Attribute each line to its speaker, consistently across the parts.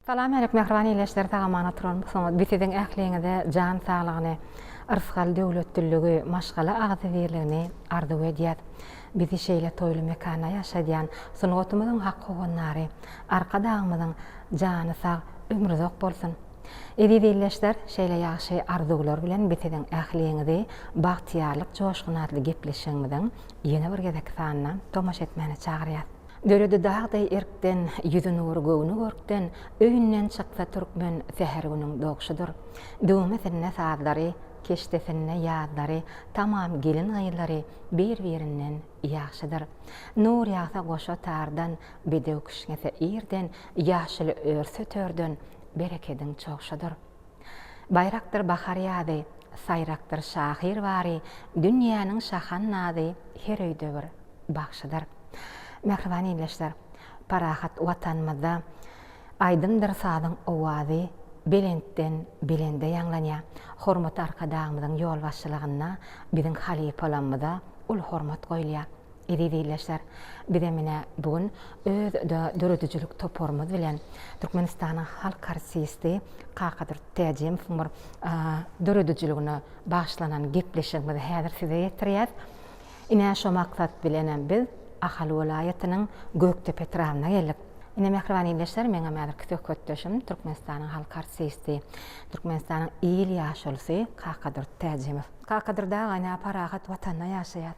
Speaker 1: Salam älek mähriban ildeşler sag-aman oturanmysyňyz biz siziň ähliňize jan saglygyny, yrsgal döwletliligi, maşgala agzybirligini arzuw edýäs. Bizi şeýle toýly mekanda ýaşadýan sungatymyzyň hak howandary Arkadagymyzyň jany sag, ömri uzak bolsun! Eziz ildeşler şeýle ýagşy arzuwlar bilen biz siziň ähliňizi Bagtyýarlyk joşguny atly gepleşigimiziň ýene bir gezekki sanyna tomaşa etmäne çagyrýas. Döredi dag deý erkden, Ýüzi nur, göwni görkden, Öýünden çyksa türkmen, Säher günüň dogşudyr. Düwmesinde sazlary, Keşdesinde ýazlary, Tamam gelin-gyzlary Bir-birinden ýagşydyr. Nur ýagsa goşa tardan, Bedew kişňese irden, Ýaşuly örse törden, Berekediň çogşudyr. Baýrakdyr bahar ýazy, Saýrakdyr şahyr bary, Dünýäniň şahan nazy Her öýde bir bagşydyr. Mähriban ildeşler, parahat Watanymyzda aýdymdyr sazyň owazy belentden belende ýaňlanýar. Hormatly Arkadagymyzyň ýolbaşçylygynda biziň halypalarymyza uly hormat goýulýar. Eziz ildeşler, bizem ine bu gün öz döredijilik toparymyz bilen Türkmenistanyň halk artisti Kakadurdy Täjimowyň bir döredijiligine bagyşlanan gepleşigimizi häzir size ýetirýäs. Ine şo maksat bilenem biz Ahal welaýatynyň Gökdepe etrabyna geldik. Ine mähriban ildeşler meňem häzirki söhbetdeşim Türkmenistanyň halk artisti, Türkmenistanyň il ýaşulusy Kakadurdy Täjimow. Kakadurdy aga ine parahat Watanda ýaşaýas.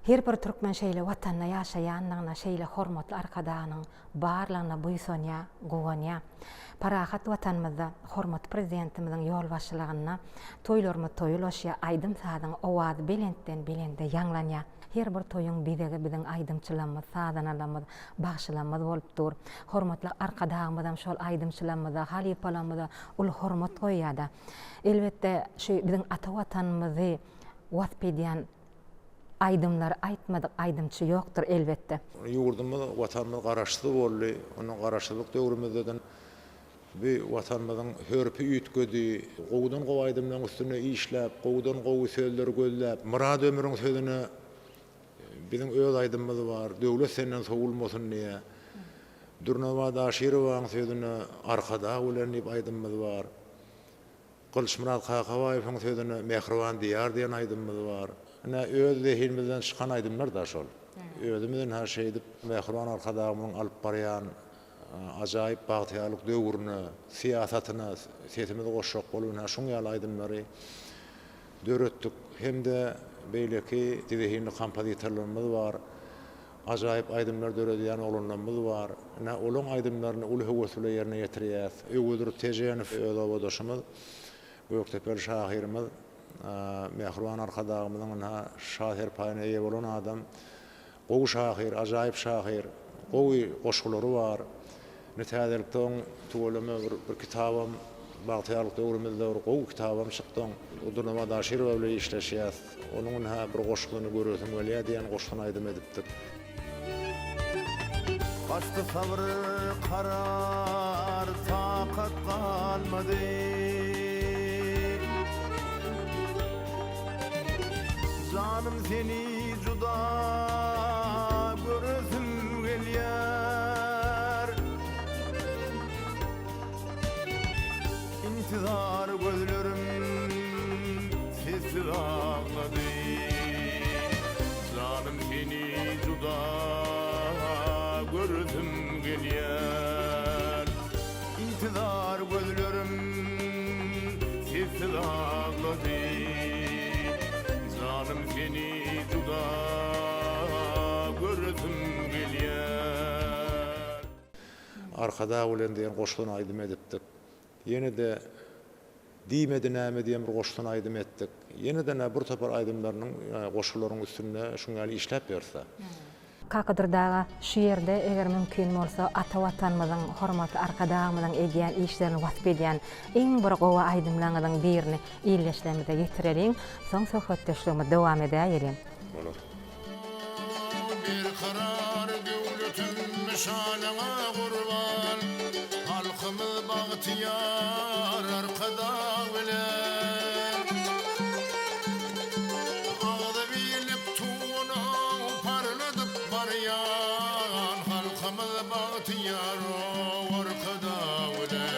Speaker 1: Her bir türkmen şeýle Watanda ýaşaýanlygyna, şeýle hormatly Arkadagynyň barlygyna buýsanýar, guwanýar. Parahat Watanymyzda hormatly Prezidentimiziň ýolbaşçylygynda toýlarymyz toýa ulaşýar, aýdym-sazyň owazy belentden-belende ýaňlanýar. Her bir toýuň bezegi biziň aýdymçylarymyz, sazanalarymyz, bagşylarymyz bolup dur. Hormatly Arkadagymyzam şol aýdymçylarymyza, halypalarymyza uly hormat goýýar-da. Elbetde, şu biziň ata Watanymyzy wasp edýän Aýdymlary aýtmadyk aýdymçy ýokdur elbetde.
Speaker 2: Ýurdumyz, Watanymyz Garaşsyz boldy. Ondan Garaşsyzlyk döwrümizde-de bu Watanymyzyň hörpi üýtgedi. Gowudan gowy aýdymlaryň üstünde işläp, gowudan gowy sözleri gözläp, Myrat Ömüriň sözüne biziň öz aýdymymyz bar, Döwlet senden sowulmasyn diýýär. Dürnabat Aşyrowaň sözüne Arkadag bilen diýip aýdymymyz bar. Gylyçmyrat Kakabaýewiň sözüne Mähriban Diýar diýen aýdymymyz bar. Ine, öz zehinimizden çykan aýdymlar-da şol. Özümiz ynha şeýdip, Mähriban Arkadagymyzyň alyp barýan ajaýyp bagtyýarlyk döwrüne, syýasatyna sesimizi goşjak bolup, ynha şuň ýaly aýdymlary döretdik. Hem-de beýleki zehinli kompozitorlarymyz bar. Ajaýyp aýdymlar döredýän oglanlarymyz bar. Ine, olaň aýdymlaryny uly höwes bilen ýerine ýetirýäs. Öwezdurdy Tejenow öz obadaşymyz, gökdepeli şahyrymyz, mähriban Arkadagymyzyň ynha şa serpaýyna eýe bolan adam. Gowy şahyr, ajaýyp şahyr. Gowy goşgulary bar. Indi täzelikde oň tüweleme bir bir kitabam Bagtyýarlyk döwrümizde bir gowy kitabam çykdy oň. Durnabat Aşyrowa bilen işleşýäs. Onuň ynha bir goşgusyny Göresim gelýär diýen goşgusyny aýdym edipdik.
Speaker 3: Gaçdy sabyr karar takat galmady. Janym seni juda göresim gelýär. Intizar gözlerim sessiz aglady. Janym seni juda göresim gelýär. Intizar gözlerim sessiz aglady. Janym seni juda göresim gelýär.
Speaker 2: Arkadag bilen diýen goşgyny aýdym edipdik. Ýene-de Diýmedi näme diýen bir goşgusyny aýdym etdik. Ýene-de nä bir topar aýdymlarynyň, goşgularyň üstünde şuň ýaly işläp ýörse.
Speaker 1: Kakadurdy aga, şu ýerde, eger mümkin bolsa, ata Watanymyzyň, hormatly Arkadagymyzyň edýän işlerini wasp edýän iň bir gowy aýdymlaryňyzyň birini ildeşlerimize ýetireliň, soň söhbetdeşligimizi dowam edäýeliň.
Speaker 2: Bolar.
Speaker 3: Berkarar döwletim nyşanyňa gurban, Halkymyz bagtyýar Arkadag bilen. Agzybirlik Tuguna parladyp barýan, Halkymyz bagtyýar Arkadag bilen.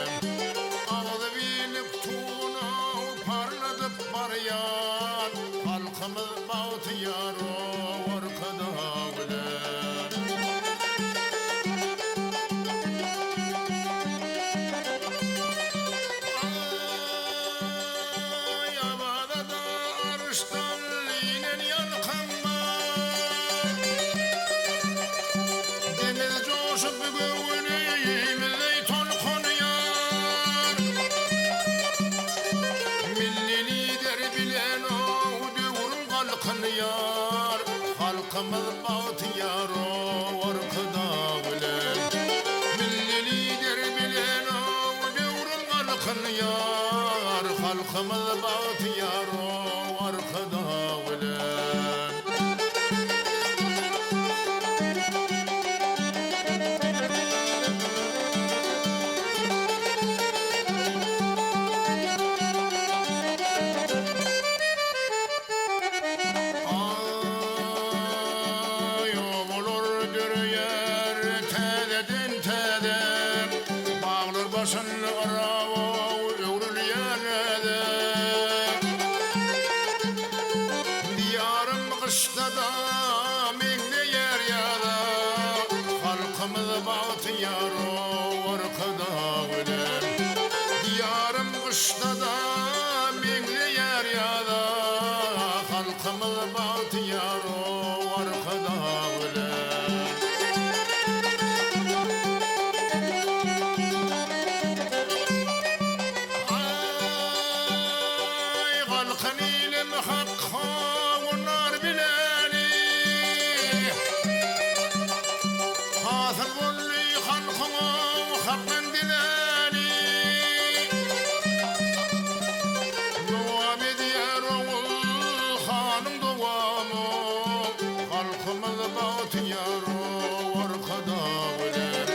Speaker 3: Halkymyz bagtyýar-ow Arkadag bilen. Milli Lider bilen-ow döwrüm galkynýar, Halkymyz bagtyýar-ow Arkadag bilen. Aý, obalar döreýär täzeden täze, Baglar başyn yrawa öwrülýär näze. Diýarym gyşda-da meňzeýär ýaza, Halkymyz bagtyýar-ow Arkadag bilen. Diýarym gyşda-da meňzeýär ýaza, Halkymyz bagtyýar-ow Arkadag bilen. Aý, galkan ilim Hak howunar biläni. Hasyl boldy halkyň-ow Hakdan diläni. Dowam edýär Oguz hanyň dowamy, Halkymyz bagtyýar-ow Arkadag bilen.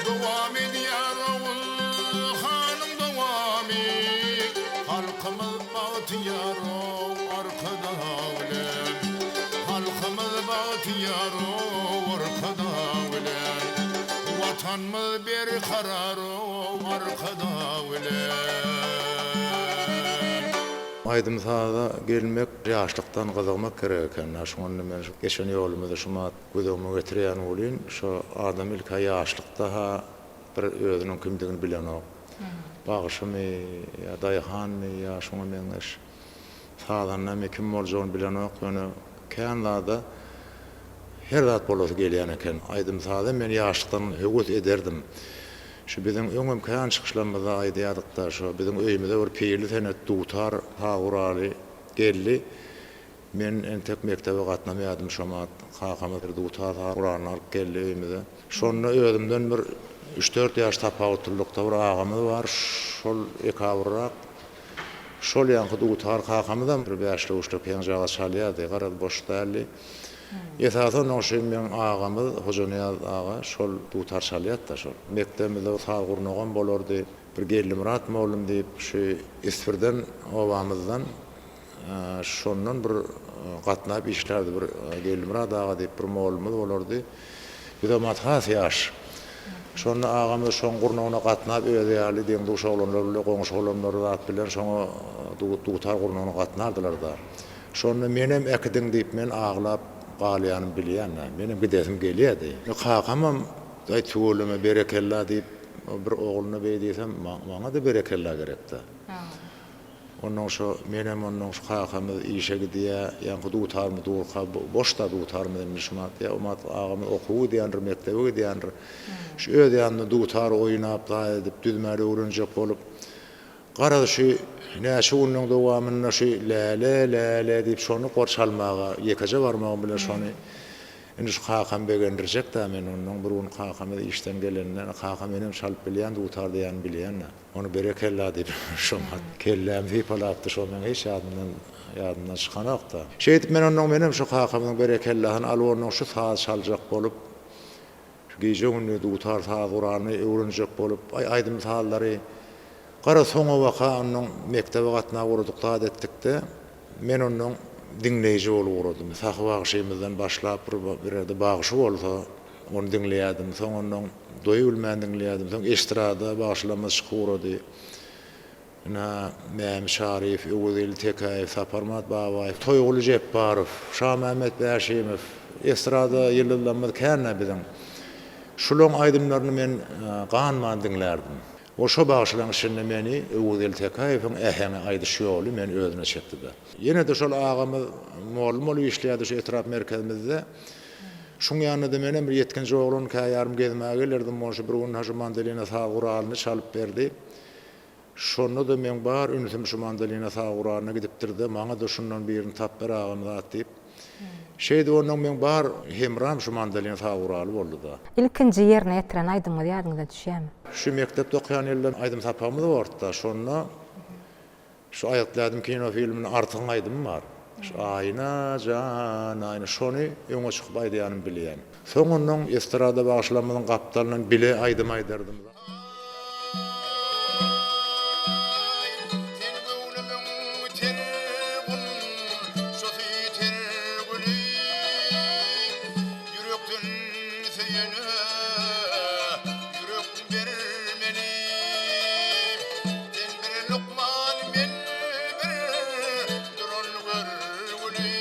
Speaker 3: Dowam edýär Oguz hanyň dowamy, Halkymyz bagtyýar-ow Arkadag bilen. Halkymyz bagtyýar-ow Arkadag bilen. Watanymyz berkarar-ow Arkadag bilen.
Speaker 2: Aýdym-saza gelmek ýaşlykdan gyzygmak gerek eken. Şoňa indi men şu geçen ýolumyzy şumat göz öňüme getirýän welin, şo adam ilk-ä ýaşlykda-ha bir özüniň kimdigini bilenok. Bagşymy ýa daýhanmy ýa şoňa meňzeş sazandamy kim boljagyny bilenok, ýöne kän zada her zat bolasy gelýän eken. Aýdym-saza men ýaşlykdan höwes ederdim. Şu biziň öňem kän çykyşlarymyzda aýdýardyk-da, şo biziň öýümize bir pirli senet dutar saz guraly geldi. Men entek mekdebe gatnamaýardym şo wagt. Kakamyz bir dutar saz guralyny alyp geldi öýümize. Şonda özümden bir üç-dört ýaş tapawutlylykda bir agamyz bar, şol ekabyrrak. Şol ýaňky dutar kakamyzam bir bäşlik-üçlük heňjagaz çalýardy, garaz boş däldi. Esasy onuň şu meň agamyz Hojanyýaz aga şol dutar çalýardy-da şol. Mekdebimizde saz gurnagam bolardy. Bir Geldimyrat mollum diýip şu Isfirden obamyzdan şondan bir gatnap işlärdi bir Geldimyrat aga diýip bir mollumyz bolardy. Biz o wagt has ýaş. Şonda agamyz şoň gurnagyna gatnap özi ýaly deň-duş oglanlar bile goňşy oglanlar zat bilen şoňa dutar gurnagyna gatnardylar-da. Şonda menem äkidiň diýip men aglap galýanymy bilýän-ä. Menem gidesim gelýärdi. Kakamam, Aý tüweleme berekella diýip bir ogluna beý diýsem, maňa-da berekella gerek-dä. Onnoň şo menem onnoň şu kakamyz işe gidýä, ýaňky dutarymyz durka boş-da dutarymyz indi şumat ýa omat agamyz okuwa gidýändir, mekdebe gidýändir. Şu öz ýanynda dutar oýnap, zat edip, düzmäni öwrenjek bolup, Garaz şu näçe günüň dowamynda şu läle, läle diýip şony gor çalmaga ýekeje barmagym bilen şony indi şu kakamy begendirjek-dä men onnoň bir gün kakamyz işden gelende kaka menem çalyp bilýän dutar diýýänini bilýän-dä. Ony berekella diýip şo wagt kellämi sypalapdy şo meň hiç ýadymdan ýadymdan çykanok-da. Şeýdip men onnoň menem şu kakamyzyň berekellasyny alyp onnoň şu saz çaljak bolup Şu gije-gündiz dutar saz guralyny öwrenjek bolup, aý aýdym-sazlary, garaz, soňabaka onnoň mekdebe gatnap ugradyk zat etdik-de, men onnoň diňleýji bolup ugradym. Sahy bagşymyzdan başlap bir bir ýerde bagşy bolsa, ony diňleýärdim. Soň onnoň doýubilmän diňleýärdim. Soň estrada bagşylarymyz çykyp ugrady. Ynha, Mämi Çaryýew, Öwezgeldi Tekäýew, Saparmyrat Babaýew, Toýguly Jepbarow, Şamämmet Bäşimow, estrada ýyldyzlarymyz kän-ä biziň. Şulaň aýdymlaryny men ganman diňlärdim. We şo bagşylaryň içinde meni Öwezgeldi Tekäýewiň äheňi, aýdyş ýoly meni özüne çekdi-de. Ýene-de şol agamyz mollum bolup işleýärdi şu etrap merkezimizde. Şuň ýanynda-da menem bir ýetginjek oglan käýarym gezmäge gelerdim. Onşa bir gün şu mandolina saz guralyny çalyp berdi. Şonda-da meň bar ünsüm şu mandolina saz guralyna gidipdir-de, maňa-da şundan birini tap ber agam zat diýip. Şeýdip onnoň meň bar hemram şu mandolin saz guraly boldy-da.
Speaker 1: Ilkinji ýerine ýetiren aýdymyňyz ýadyňyza düşýärmi?
Speaker 2: Şu mekdepde okaýan ýylda aýdym sapagymyz bardy-da, şonda şu Aýgytly ädim kino filminde Artygyň aýdymy bar. Şu Aýna jan, aýna şony öňe çykyp aýdýanymy bilýän. Soň onnoň estrada bagşylarymyzyň gapdalyndan bile aýdym aýdardym.
Speaker 3: Sen göwnümiň ter gunçasy, ter güli, Ýürekden söýene ýürek bermeli. Sen bir lukman, men bir duran görgüli,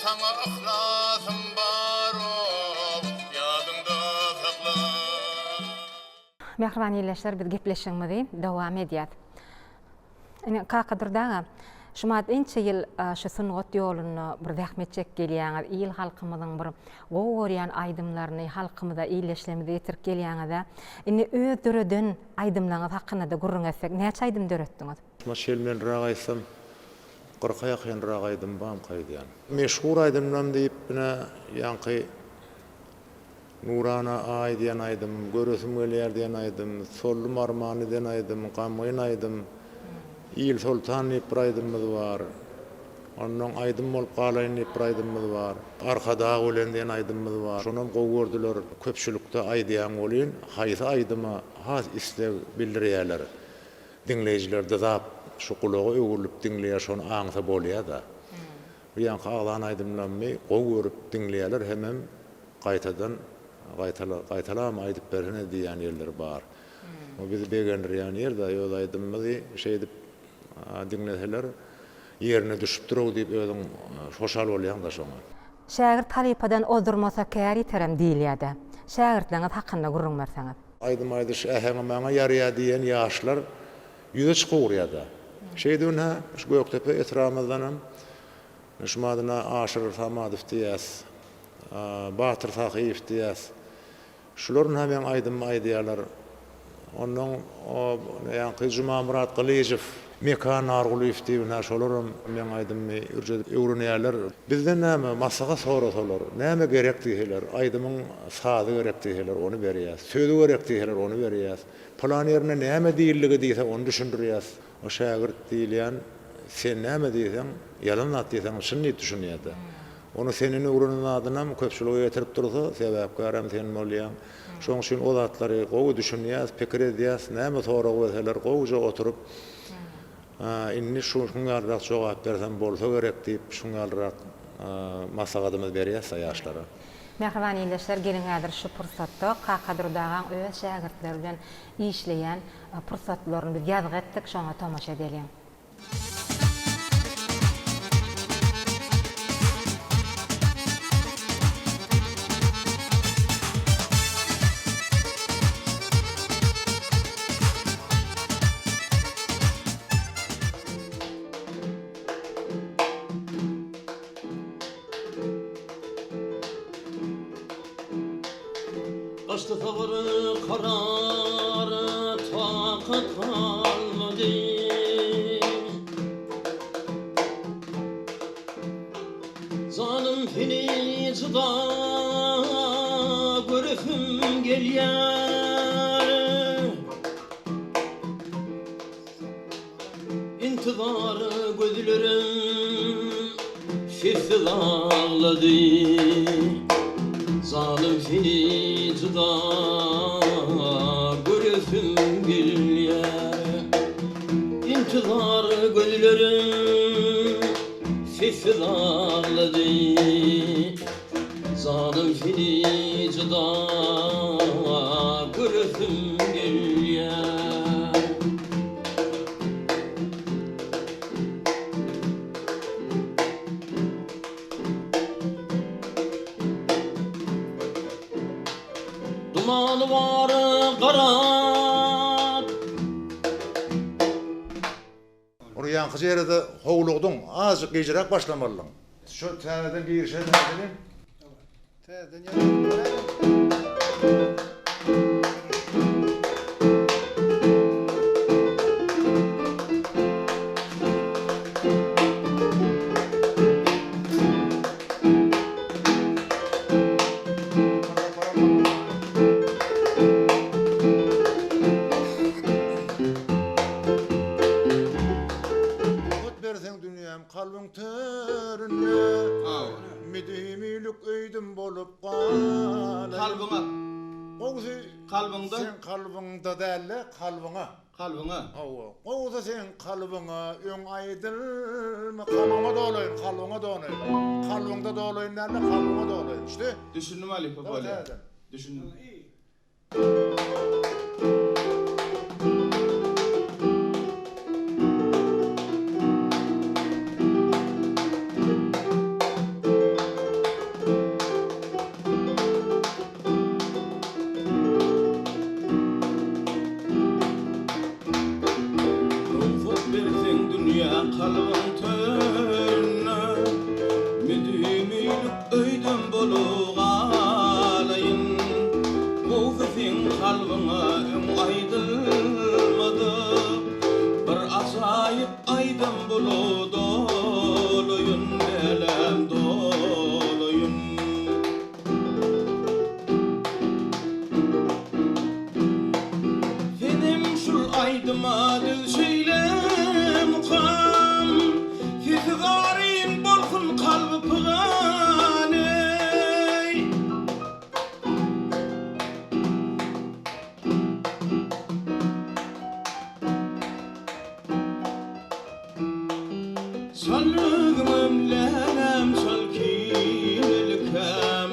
Speaker 3: Saňa yhlasym bar-ow, Ýadyňda sakla.
Speaker 1: Mähriban ildeşler biz gepleşigimizi dowam edýäs. Ine Kakadurdy aga, şumat ençe ýyl şu sungat ýolunda bir zähmet çekip gelýäňiz, il halkymyzyň bir gowy görýän aýdymlaryny halkymyza, ildeşlerimize ýetirip gelýäňiz-ä. Indi öz döreden aýdymlaryňyz hakynda-da gürrüň etsek, näçe aýdym döretdiňiz?
Speaker 2: Şumat çelmenräk aýtsam, kyrka ýakynrak aýdym bamka öýdýän. Meşhur aýdymlarym diýip, ine, ýaňky Nurana aý diýen aýdym, Göresim gelýär diýen aýdym, Soldum armany diýen aýdym, Gamgyn aýdym, Il soltan diýip bir aýdymymyz bar. Onnoň Aýdym bolup galaýyn diýip bir aýdymymyz bar. Arkadag bilen diýen aýdymymyz bar. Şonam gowy gördüler. Köpçülikde aýdýaň welin, haýsy aýdyma has isleg bildirýärler. Diňleýjiler dyzap, şu gulaga öwrülip diňleýär, şony aňsa bolýa-da. Bu ýaňky agzan aýdymlarymy gowy görüp diňleýärler hemem gaýtadan gaýtala gaýtalabam aýdyp bersene diýýän ýerleri bar. Bu bizi begendirýän ýer-de, öz aýdymymyzy şeýdip diňleseler ýerine düşüpdir-ow diýip özüň hoşal bolýaň-da şoňa.
Speaker 1: Şägirt halypadan ozdurmasa kär ýiterem diýilýär-dä. Şägirtleriňiz hakynda gürrüň berseňiz.
Speaker 2: Aýdym aýdyş äheňi maňa ýaraýar diýen ýaşlar ýüze çykyp-ugrýar-da. Şeýdibin-hä, şu Gökdepe etrabymyzdanam şu madyna Aşyr Samadow diýýäs, Batyr Sahyýew diýýäs. Şular-ynha meň aýdymymy aýdýarlar. Onnoň o ýaňky Jumamyrat Gylyjow, Mekan Nargulyýew diýip ynha şolaram meň aýdymymy ürç edip öwrenýärler. Bizden näme maslahat sorasalar, näme gerek diýseler, aýdymyň sazy gerek diýseler ony berýäs, sözi gerek diýseler ony berýäs, pylan ýerinde näme diýildigi diýse ony düşündirýäs. O şägirt diýilýän sen näme diýseň, ýalan zat diýseňem çyn diýip düşünýär-de. Ony senden öwrenen zadynam köpçülige ýetirip dursa, sebäpkärem sen bolýaň. Şonuň üçin o zatlary gowy düşünýäs, pikir edýäs, näme sorag berseler gowuja oturyp, indi şuň ýalyrak jogap bersem bolsa gerek diýip, şuň ýalyrak maslahatymyzy berýäs-de ýaşlara.
Speaker 1: Mähriban ildeşler, geliň häzir şu pursatda Kakadurdy agaň öz şägirtleri bilen işleýän pursatlaryny biz ýazgy etdik, şoňa tomaşa edeliň.
Speaker 4: Gaçdy sabyr karar takat galmady. Janym seni jyda göresim gelýär. Intizar gözlerim sessiz aglady Zalym seni jyda göresim gelýär Intizar gözlerim sessiz aglady Zalym seni jyda göresim gelýär. Dumany bar gara.
Speaker 2: Ony ýaňkyja ýere-de howlugdyň, azajyk gijräk başlamalydyň. Şu täzeden girişelim aýdalyň.
Speaker 5: Täzeden ýazyp göräýiň.
Speaker 2: Kalbyňda däl-de, kalbyňa.
Speaker 3: Kalbyňa.
Speaker 2: Hawa. Gowusy seň kalbyňa öň aýdylma. Kalbyňa dolaýyn, kalbyňa dolaýyn. Kalbyňda dolaýyn däl-de, kalbyňa dolaýyn. Düşdi?
Speaker 3: Düşündim halypa, bolýar. Düşündim. Rugsat berseň dünýä kalbyň töründe, Müdimilik öýden bolup galaýyn. Gowsy seň kalbyňa öň aýdylmadyk, Bir ajaýyp aýdym bolup dolaýyn, Läläm dolaýyn. Senem şul aýdyma düz şeýle mukam, Sesi zaryn bolsun kalby pygan eý. Çal özüňem läläm çal kinelikam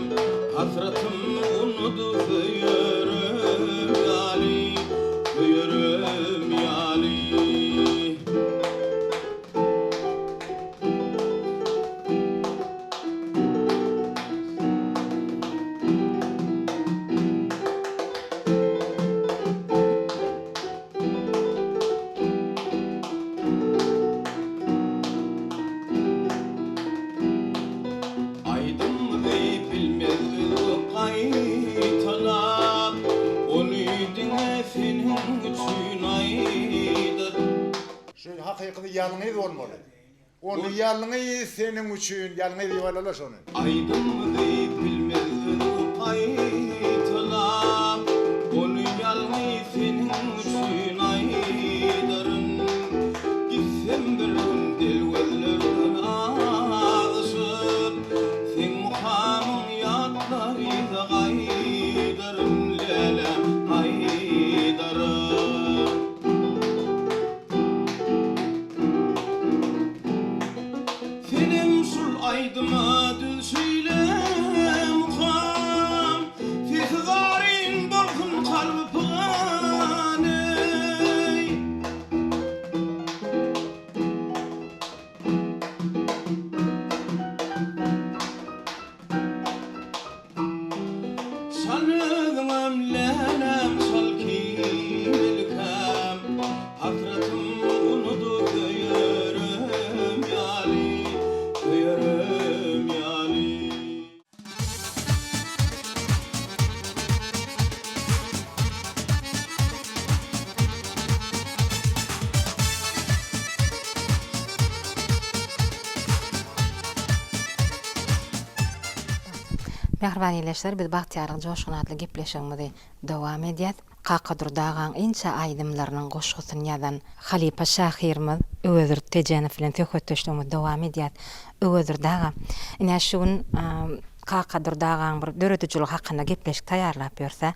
Speaker 3: Hasratym unut söýerim ýaly Söýerim ýaly. Aýdymyzy bilmez özge gaýtalap, Ony diňe seniň üçin aýdar.
Speaker 2: Şu hakyky ýalňyz bolmaly. Ony ýalňyz seniň üçin ýalňyz diýip alala şony.
Speaker 3: Aýdymyzy bilmez özge gaýtalap, Ony ýalňyz seniň üçin aýdaryn. Gitsem bir gün del gözlerden azaşyp, Seň mukamyň ýatlar yza gaýdaryn, läläm, gaýdaryn. Senem şul aýdyma düz şeýle mukam, Sesi zaryn bolsun kalby pygan eý. Çal özüňem läläm çal kiýlikäm Hasratym unudyp söýerim ýaly, söýerim ýaly.
Speaker 1: Mähriban ildeşler, biz Bagtyýarlyk joşguny atly gepleşigimizi dowam edýäs. Kakadurdy agaň inçe aýdymlarynyň goşgusyny ýazan halypa şahyrymyz Öwezdurdy Tejenow bilen söhbetdeşligimizi dowam edýäs. Öwezdurdy aga, ine şu gün Kakadurdy agaň bir döredijiligi hakynda gepleşik taýýarlap ýörse,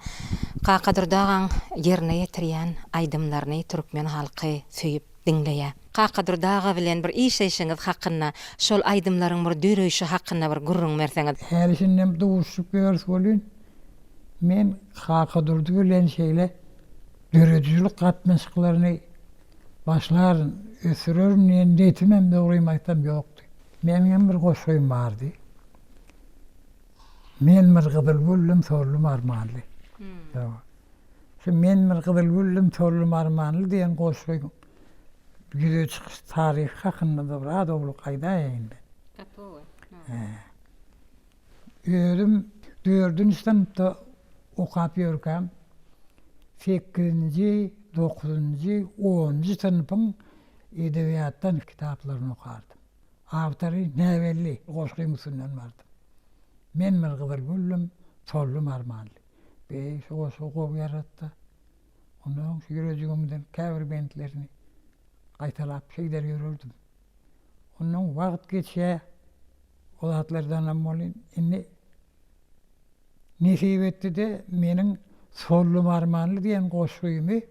Speaker 1: Kakadurdy agaň ýerine ýetirýän aýdymlaryny türkmen halky söýüp diňleýär. Kakadurdy aga bilen bir işleýşiňiz hakynda, şol aýdymlaryň bir döreýşi hakynda bir gürrüň berseňiz.
Speaker 6: Häli-şindem duşuşyp ýörüs welin, men Kakadurdy bilen şeýle döredijilik gatnaşyklaryny başlaryn, ösdürerin diýen niýetimem, dogrymy aýtsam, ýokdy. Meniňem bir goşgym bardy. Men bir gyzyl güldüm, soldum armanly. Şu Men bir gyzyl güldüm, soldum armanly diýen goşgyň ýüze çykyş taryhy hakynda-da bir az-owlak aýdaýaýyn men.
Speaker 1: Gaty gowy.
Speaker 6: Hä. Özüm dördünji synpda okap ýörkäm, sekizinji, dokuzynjy, onunjy synpyň edebiýatdan kitaplaryny okardym. Awtory näbelli goşgyň üstünden bardym. Men bir gyzyl güldüm, soldum armanly. Beý, şu goşgy gowy ýaratda. Ondan soň şu ýürejigiňden käbir bentlerini gaýtalap şeýder ýörerdim. Ondan wagt geçýär, o zatlardanam welin indi nesip etdi-de meniň. Sollum armanly diýen goşgymy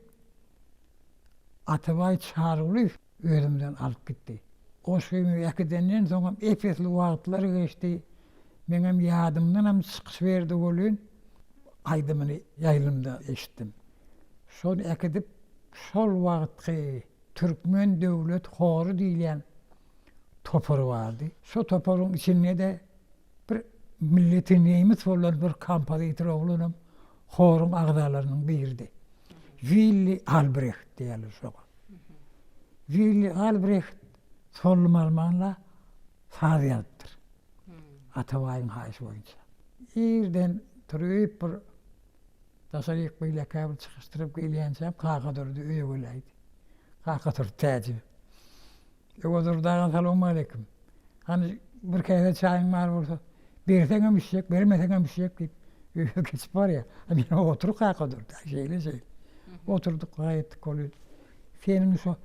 Speaker 6: Atabaý Çarygulyýew özümden alyp gitdi. Goşgymy äkidenden soňam ep-esli wagtlar geçdi. Meňem ýadymdanam çykyşyberdi welin, aýdymyny ýaýlymda eşitdim. Şony äkidip, şol wagtky Türkmen döwlet hory diýilýän topar bardy. Şo toparyň içinde-de bir milleti nemes bolan bir kompozitor oglanam horuň agzalarynyň biridi. Willi Albreht diýýärler şoňa. Willi Albreht Sollum Armanla saz ýazypdyr. Atabaýyň haýyşy boýunça. Irden turup bir daşaryk beýlekä bir çykyşdyryp gelýänçäm Kakadurdy öýe geläýdi. Kakadurdy Täjiýew. Öwezdurdy aga salowmaleýkim. Hany bir käse çaýyň bar bolsa, berseňem içjek, bermeseňem içjek diýip, öýe geçip barýar. A men otur Kakadurdy, şeýle şeýle. Oturdyk, gaý etdik ol. Seniň şo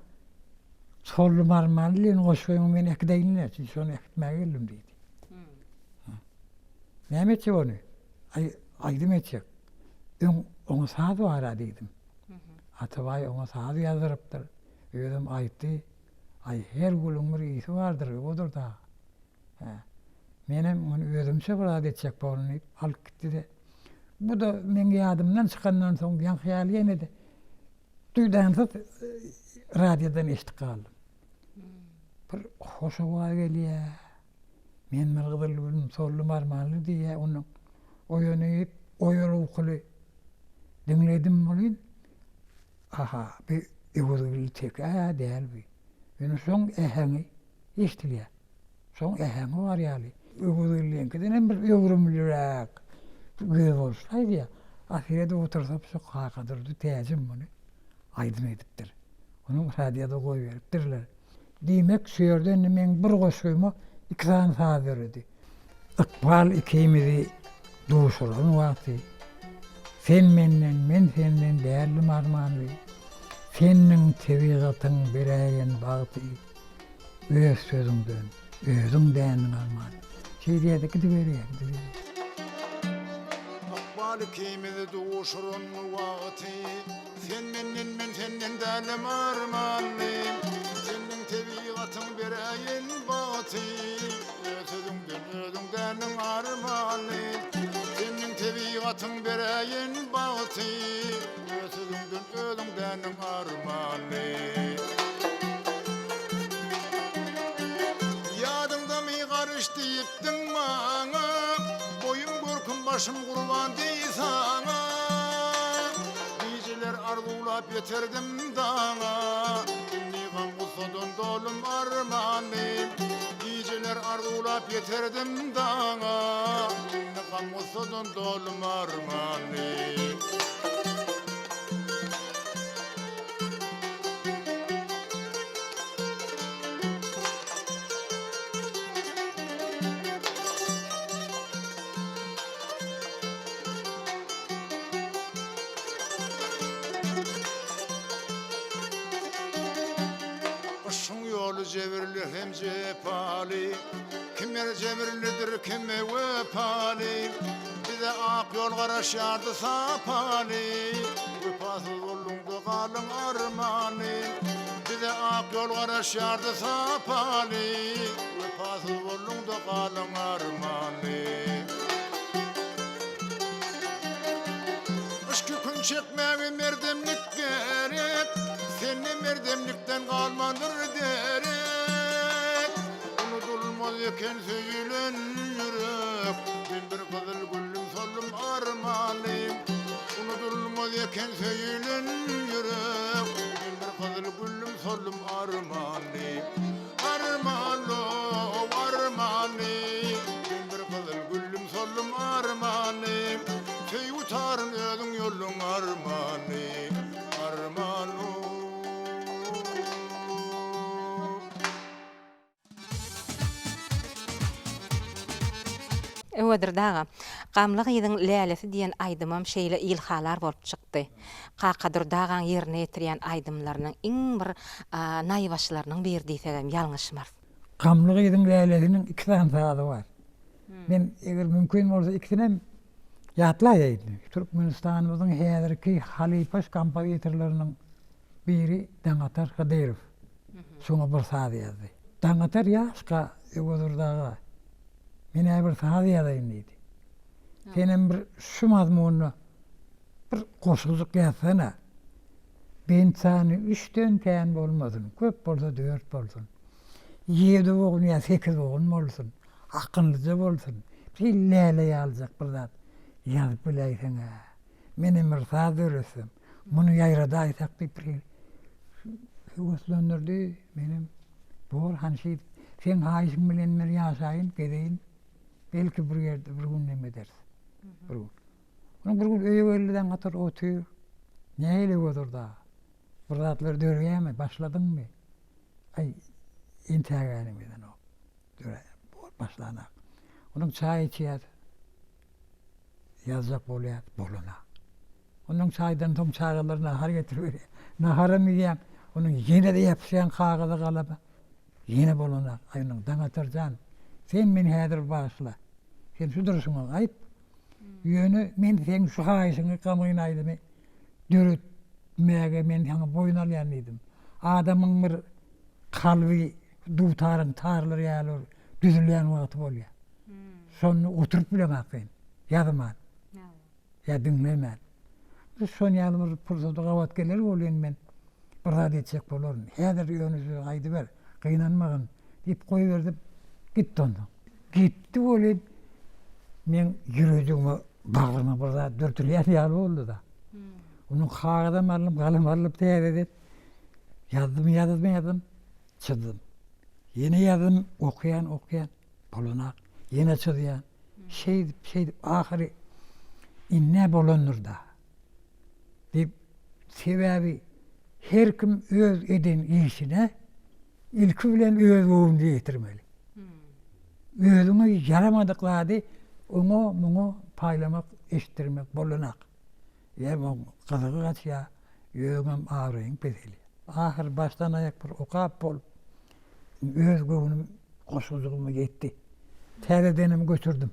Speaker 6: Solly marmarly diýen goşgyňy men äkideýin-le, şony äkitmäge geldim diýdi. Näme etjek ony? Aý, aýdym etjek. Öň oňa saz bar-a diýdim. Atabaý oňa saz ýazdyrypdyr. Özem aýtdy, Aý, her gülüň bir ysy bardyr, odur-da. Hä. Menem ony özümçe bir zat etjek borun diýip, alyp gitdi-de. Bu-da meň ýadymdan çykandan soň, ýaňky ýaly ýene-de duýdansyz radiodan eşidip galdym. Bir hoş owaz gelýär. Men bir gyzyl gülüm, soldum armanly diýýär. Ondan oýanyp, oýaly-ukuly diňledim welin, Aha, bi Öwezgeldi Teke-ä däl bi. Ýöne şoň äheňi eşidilýär. Şoň äheňi bar ýaly. Öwezgeldiňkiden hem bir öwrümliräk, özboluşly aýdýar. A seredip otursam şu Kakadurdy Täjim muny aýdym edipdir. Onuň radioda goýberipdirler. Diýmek, şu ýerde indi meň bir goşgyma iki sany saz döredi. Ykbal ikimizi duşuran wagty, Sen menden, men senden däldim armanly. Sendiň tebigatyň beräýen bagty, Öz sözüňden özüň dändiň arman. Şeýdýär-de gidiberýär, gidiberýär.
Speaker 2: Ykbal ikimizi duşuran wagty, Sen menden, men senden dälem armanly. Sendiň tebigatyň beräýen bagty, Öz sözüňden özüň dändiň armanly. Sendiň tebigatyň beräýen bagty, Öz sözüňden özüň dändiň armanly. Ýadyňdamy garyş diýipdiň maňa, Boýum görküm başym gurban deý saňa. Gijeler arzuwlap ýeterdim daňa, Indi gam-gussadan dolum armanly. Gijeler arzuwlap ýeterdim daňa, Indi gam-gussadan dolum armanly. Yşgyň ýoly jebirli hem jepaly, Kime jebirlidir, kime wepaly. Bize ak ýol garaşýardy sapaly, Wepasyz bolduňda galyň armany. Bize ak ýol garaşýardy sapaly, Wepasyz bolduňda galyň armany. Yşk ýükün çekmäge merdemlik gerek, Sende merdemlikden galmandyr derek. Unudylmaz eken söýülen ýürek, Men bir gyzyl güllüm soldum armanly. Unudylmaz eken söýülen ýürek, Men bir gyzyl güllüm soldum armanly. Armanly-ow, armanly, Men bir gyzyl güllüm soldum armanly. Söýgi taryn özüň ýolduň armanly, Armanly-ow.
Speaker 1: Öwedurdy aga, Gamly gyzyň lälesi diýen aýdymam şeýle ilhalar bolup çykdy. Kakadurdy agaň ýerine ýetirýän aýdymlarynyň iň bir naýbaşylarynyň biri diýsegem ýalňyşmarys.
Speaker 6: Gamly gyzyň lälesiniň iki sany sazy bar. Men eger mümkin bolsa ikisinem. Ýatlaýa indi. Türkmenistanymyzyň häzirki halypa kompozitorlarynyň biri Daňatar Hydyrow şoňa bir saz ýazdy. Daňatar ýaşka Öwezdurdy aga, men-ä bir saz ýazaýyn diýdi. Senem bir şu mazmunda bir goşgujyk ýazsana. Bent sany üçden kän bolmasyn, köp bolsa dört bolsun. Ýedi bogun ýa sekiz bogun bolsun, akyllyja bolsun, bir läle ýalyjak bir zat ýazyp biläýseň-ä. Menem bir saz döretsem, muny ýaýradaýsak diýip bir höweslendirdi. Menem, Bor, hany şeýdip, seň haýyşyň bilen bir ýaşaýyn, gezeýin. Belki bir ýerde bir gün neme ederis. Bir gün. Onuň bir gün öýe geldi Daňatar otyr. Nähili Öwezurdy aga? Bir zatlar dörýärmi, başladyňmy? Aý, entägänim edenok. Döre, başlanak. Onuň çaý içýär. Ýazjak bolýar, bolanak. Ondan çaýdan soň çagalar nahar getirip berýär. Naharam iýýäň, onuň ýene-de ýapyşýaň kagyza galama. Ýene bolanak. Aý, onuň Daňatar jan, sen meni häzir bagyşla. Sen şu durşuňa gaýt. Ýöne men seň şu haýyşyňy, gamgyn aýdymy döretmäge men saňa boýun alýan diýdim. Adamyň bir kalby dutaryň tarlary ýaly bir düzülýän wagty bolýar. Şonda oturyp bileňok sen, ýazman ýa diňlemän. Biz şon ýaly bir pursata gabat geler welin men bir zat etjek bolaryn. Häzir ýöne şu aýdyber, gynanmagyn diýip goýberdim, gitdi onsoň. Gitdi welin meň ýürejigime, bagryma bir zat dürtülýän ýaly boldy-da. Onuň kagyzam aldym, galam aldym täzeden. Ýazdym, ýazdym, ýazdym, çyzdym. Ýene ýazdym, okaýan, okaýan, bolanak. Ýene çyzýan. Şeýdip, şeýdip ahyry indi-ä bolandyr-da diýip, sebäbi her kim öz eden işine ilki bilen öz göwnüni ýetirmeli. Özüňe ýaramadyk zady oňa, muňa paýlamak, eşitdirmek bolanak. Ýa oň gyzygy gaçýar, özüňem abraýyň peselýär. Ahyry başdan-aýak bir okap bolup, öz göwnüm goşgujygyma ýetdi. Täzedenem göçürdim.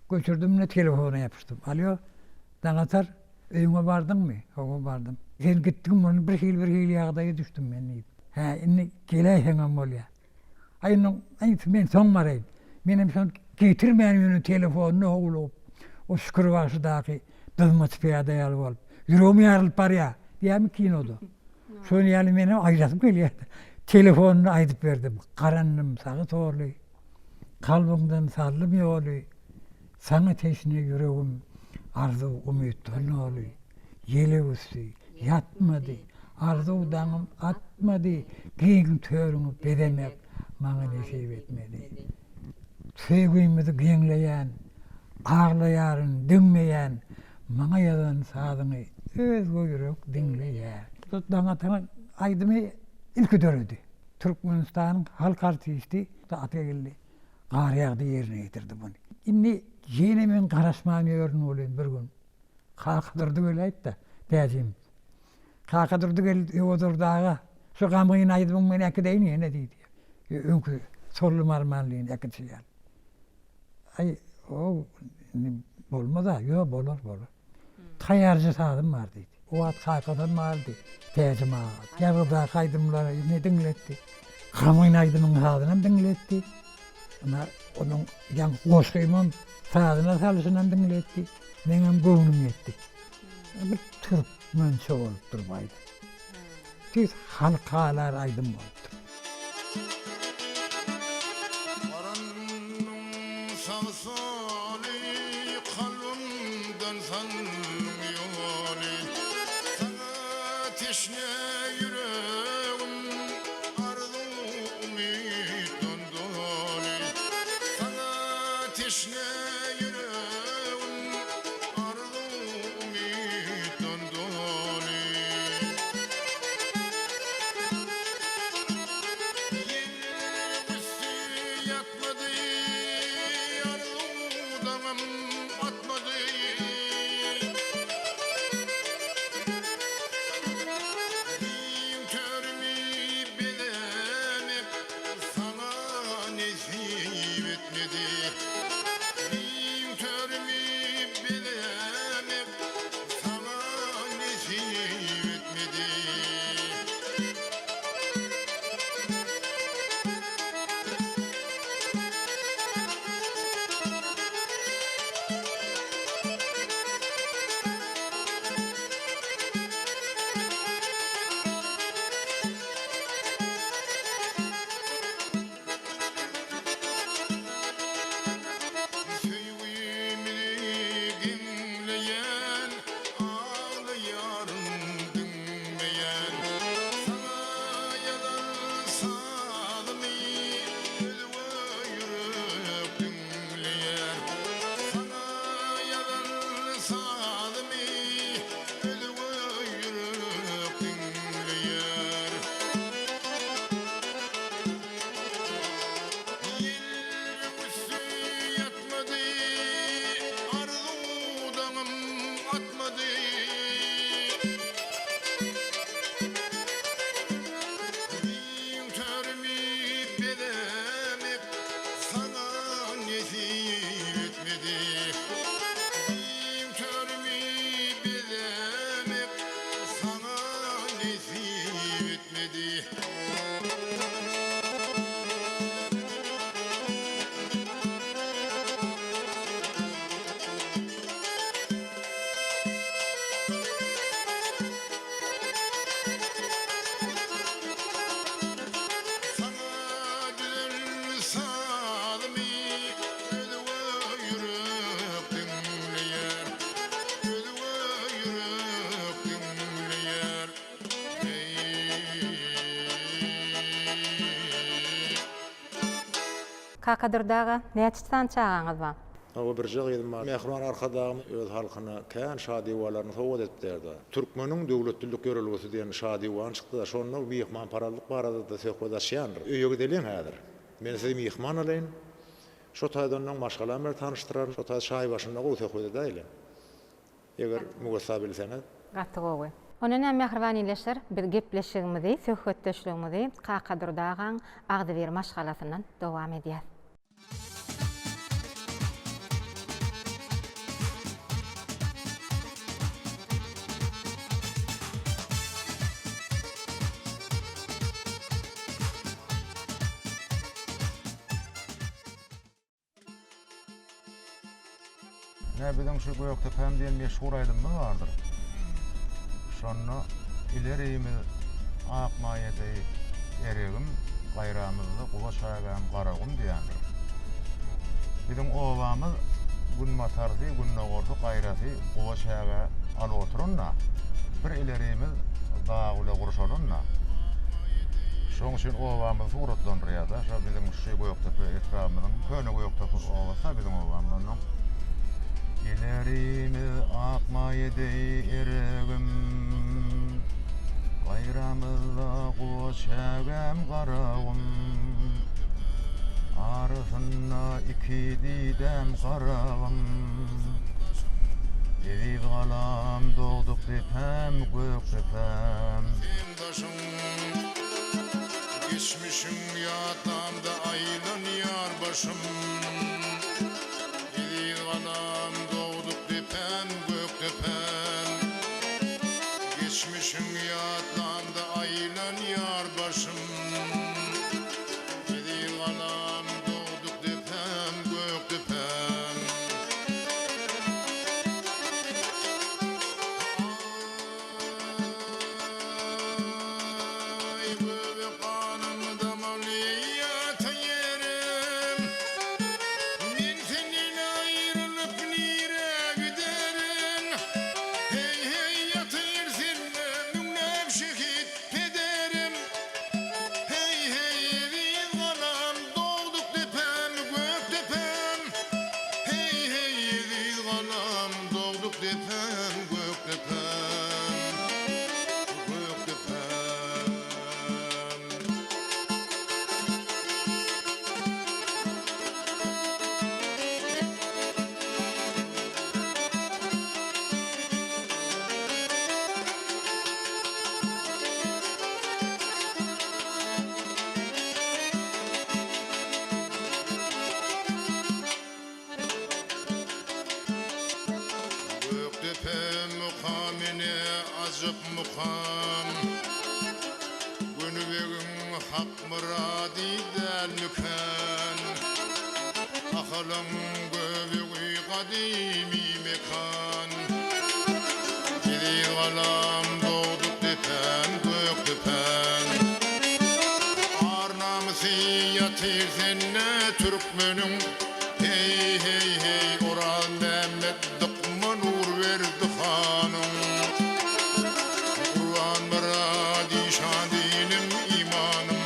Speaker 6: Göçürdim-de telefona ýapyşdym. Alýo, Daňatar, öýüňe bardyňmy? Hawa, bardym. Sen gitdiň, muny bir hili-bir hili ýagdaýa düşdüm men diýdim. Hä, indi geläýseňem bolýar. Aý, indi, aý, men soň baraýyn. Menem şony getirmän ýöne telefonyna howlugyp, o Şükür bagşydaky dyzmaç pyýada ýaly bolup, ýüregim ýarylyp barýar diýýärmi kinoda. Şonuň ýaly menem aýdasym gelýär. Telefonynda aýdyp berdim. Garandym sagy soly, kalbyňdan saldym ýoly, Saňa teşne ýüregim arzuw-umytdan doly. Ýel öwüsdi, ýatmady, arzuw daňym atmady, Giň törüňi bezemek maňa nesip etmedi. Söýgimizi geňleýän, aglaýaryn, diňmeýän, Maňa ýazan sazyňy özge ýürek diňleýär. Daňataryň aýdymy ilki döredi. Türkmenistanyň halk artisti Atageldi Garýagdy ýerine ýetirdi muny. Indi ýene men garaşman ýörün welin bir gün Kakadurdy geläýdi-de, täjim. Kakadurdy geldi, Öwezurdy aga, şu gamgyn aýdymyňy men äkideýin ýene diýdi. Öňki Sollum armanlyny äkidişi ýaly. Aý, o indi bolmaz-a, ýok, bolar, bolar. Taýýarja sazym bar diýdi. O wagt kakasam bardy, Täjim aga. Ýazgydaky aýdymlary ine diňletdi. Gamgyn aýdymyň sazynam diňletdi. Ynha, onuň ýaňky goşgymam sazyna salyşynam diňletdi. Meňem göwnüm ýetdi. Bir türkmençe bolupdyr bu aýdym. Tüýs halk halar aýdym bolupdyr.
Speaker 7: Garanyň sag-soly, kalbymdan saldyň ýoly. Saňa teşne ýüregim, arzuw-umytdan doly. Saňa teşne ýüregim, Arzuw-umytdan doly. Ýel üsti ýatmady, arzuw daňym atmady.
Speaker 1: Kakadurdy aga, näçe sany çagaňyz bar?
Speaker 2: Hawa, birje gyzym bar. Mähriban Arkadagymyz öz halkyna kän şa diwanlaryny sowgat edipdir-de. Türkmeniň döwletlilik ýörelgesi diýen şa diwany çykdy-da, şonda myhmanparazlyk barada-da söhbet açýandyr. Öýe gideliň häzir. Men sizi myhman alaýyn. Şo taýda onnoň maşgalam bilen tanyşdyraryn. Şo taýda çaý başynda gowy söhbet edäýeliň. Eger müwessa bilseňiz.
Speaker 1: Gaty gowy. Onda näme mähriban ildeşler, biz gepleşigimizi, söhbetdeşligimizi Kakadurdy agaň agzybir maşgalasyndan dowam edýäs.
Speaker 2: Ine biziň şu Gökdepäm diýen meşhur aýdymymyz bardyr. Şonda ilerimiz ak maýa deý eregim, gaýramyzda guba çägäm Garagum diýendir. Biziň obamyz günbatarsy, gündogarsy, gaýrasy guba çäge alyp oturan-da, bir ilerimiz dag bile gurşalan-da. Şonuň üçin obamyzy suratlandyrýar-da, şo biziň şu Gökdepe etrabymyzyň Köne Gökdepe obasy-da biziň obamyz onnoň. Ilerimiz ak maýa deý eregim, Gaýramyzda guba çägäm Garagum. Arasynda iki didäm Garagum. Eziz galam dogduk depäm Gökdepäm.
Speaker 7: Seň daşyň Geçmişiň ýatlamda aýlanýar başym. Eziz galam dogduk depäm Gökdepäm. Geçmişiň ýatlamda aýlanýar başym. Eziz galam dogduk depäm Gökdepäm. Aý göbek ganym damaly ýatan ýerim. Men senden aýrylyp nirä giderin? Heý, heý, ýatyr sende müňläp şehit pederim. Heý, heý, eziz galam, dogduk depäm, gök depäm. Heý, heý, eziz galam, dogduk depäm, gök depäm, gök depäm. Gökdepe mukamy ne ajap mukam, Gönübegiň hak myrady dälmikän? Ahalyň göbegi gadymy mekan. Eziz galam dogduk depäm Gökdepäm. Ar-namysy ýatyr sende türkmeniň. Heý, heý, heý, Orazmämmet dykma Nurberdi hanyň. Gurbanmyrat işan dinim, imanym.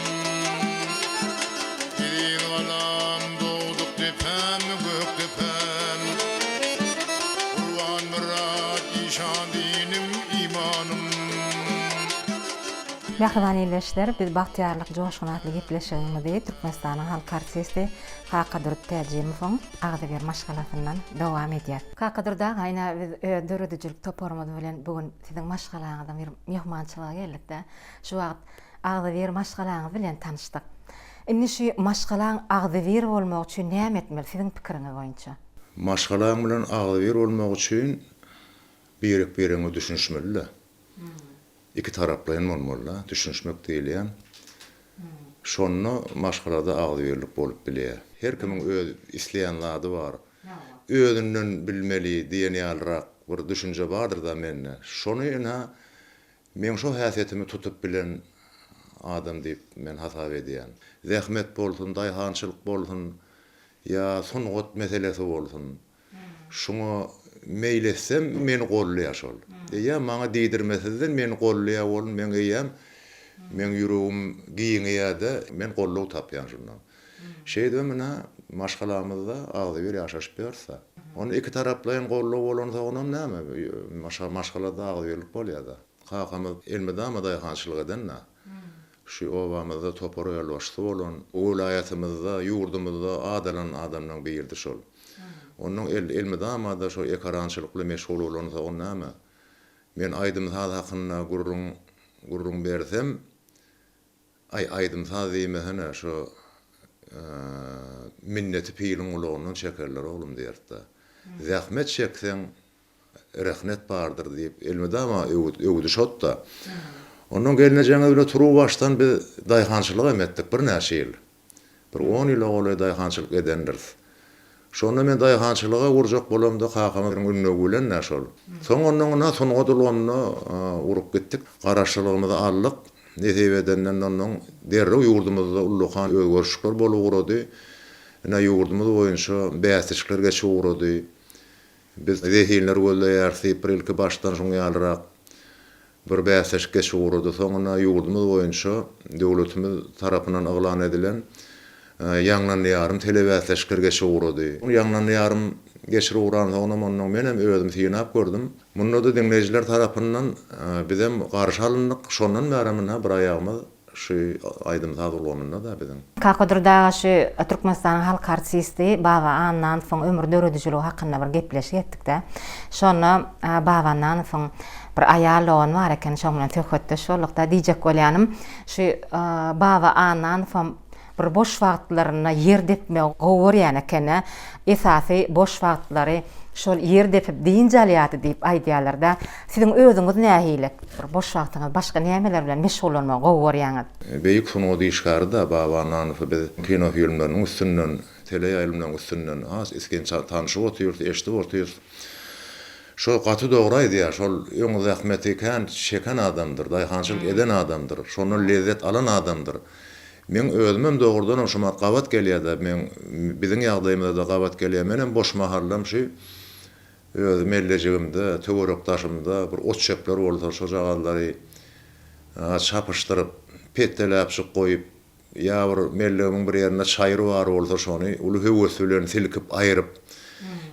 Speaker 7: Eziz galam, dogduk depäm, gök depäm. Gurbanmyrat işan dinim, imanym.
Speaker 1: Mähriban ildeşler, biz Bagtyýarlyk joşguny atly gepleşigimizi Türkmenistanyň halk artisti Kakadurdy Täjimowyň agzybir maşgalasyndan dowam edýär. Kakadurdy aga, ine biz öz döredijilik toparymyz bilen bu gün siziň maşgalaňyza bir myhmançylyga geldik-de. Şu wagt agzybir maşgalaňyz bilen tanyşdyk. Indi şu maşgalaň agzybir bolmagy üçin näme etmeli siziň pikiriňiz boýunça?
Speaker 2: Maşgalaň bilen agzybir bolmak üçin birek-biregiňe düşünişmeli-de. Ikitaraplaýyn bolmaly-da, düşünişmek diýilýän. Şonda maşgalada agzybirlik bolup bilýär. Her kimiň öz isleýän zady bar. Özünden bilmeli diýen ýalyrak bir düşünje bardyr-da mende. Şony ynha, meň şo häsiýetimi tutup bilen adam diýip men hasap edýän. Zähmet bolsun, daýhançylyk bolsun ýa sungat meselesi bolsun. Şuňa meýil etsem, meni gollaýar şol. Eýýäm maňa diýdirmesizden meni gollaýar bolun, meň eýýäm meň ýüregim giňeýär-de, men goldaw tapýan şundan. Şeýdibem ynha, Maşgalamyzda agzybir ýaşaşyp ýörüs-dä. Onda ikitaraplaýyn goldaw bolansoňam näme, maşgalada agzybirlik bolýar-da. Kakamyz elmydama daýhançylyk eden-dä. Şu obamyzda topar ýolbaşçysy bolan, welaýatymyzda, ýurdumyzda at alan adamlaryň biridi şol. Onnoň elmydama-da şo ekarançylyk bilen meşgul bolansoň näme, men aýdym-saz hakynda gürrüň gürrüň bersem, Aý, aýdym-saz diýmesene, şo minneti piliň gulagyndan çekerler, oglum diýerdi-de. Zähmet çekseň, rehnet bardyr diýip, elmydama öwüt, öwüdi şot-da. Ondan gelnejeňiz bile turuwbaşdan biz daýhançylyk hem etdik birnäçe ýyl. Bir on ýyla golaý daýhançylyk edendiris. Şonda men daýhançylyga gurjak bolamda kakamyň ündewi bilen-dä şol. Soň ondan ynha sungat ulgamyna urup gitdik. Garaşsyzlygymyzy aldyk. Nesip edenden ondan derrew ýurdumyzda ullakan özgerişlikler bolup ugrady. Ine ýurdumyz boýunça bäsleşikler geçip ugrady. Biz zehinleri gözleýäris diýip bir ilki başdan şuň ýalyrak bir bäsleşik geçip ugrady. Soňunda ýurdumyz boýunça döwletimiz tarapyndan yglan edilen Ýaňlan Diýarym telebäsleşikleri geçip ugrady. Ýaňlan Diýarym geçirip ugransoňam onnoň menem özüm synap gördüm. Munda-da diňleýjiler tarapyndan bizem garşy alyndyk. Şondan bärem ynha bir aýagymyz Şu aýdym-saz ulgamynda-da biziň.
Speaker 1: Kakadurdy aga şu Türkmenistanyň halk artisti Baba Annanowyň ömür döredijiligi hakynda bir gepleşik etdikdä. Şonda Baba Annanowyň bir aýal dogany bar eken, şoň bilen söhbetdeş boldukda. Diýjek bolýanym, şu Baba Annanowam bir boş wagtlarynda ýer depmegi gowy görýän eken-ä. Esasy boş wagtlary şol ýer depip dynç alýardy diýip aýdýarlar-da. Siziň özüňiz nähili? Bir boş wagtyňyz başga nämeler bilen meşgullanmagy gowy görýäňiz?
Speaker 2: Beýik sungat işgäri-dä Baba Annanowy biz kinofilmleriniň üstünden, teleýaýlymlaryň üstünden has isgin tanşyp otyrys, eşidip otyrys. Şo gaty dogry aýdýar, şol öň zähmeti kän çeken adamdyr, daýhançylyk eden adamdyr, şondan lezzet alan adamdyr. Meň özümem dogrudanam şumat gabat gelýär-de, meň biziň ýagdaýymyza-da gabat gelýär. Menem boş mahallam şu öz mellejigimde, töwerek-daşymda bir ot-çöpler bolsa, şojagazlary çapyşdyryp, petdeläpjik goýup, ýa bir mellegimiň bir ýerinde çaýyr bar bolsa şony uly höwes bilen silkip aýryp,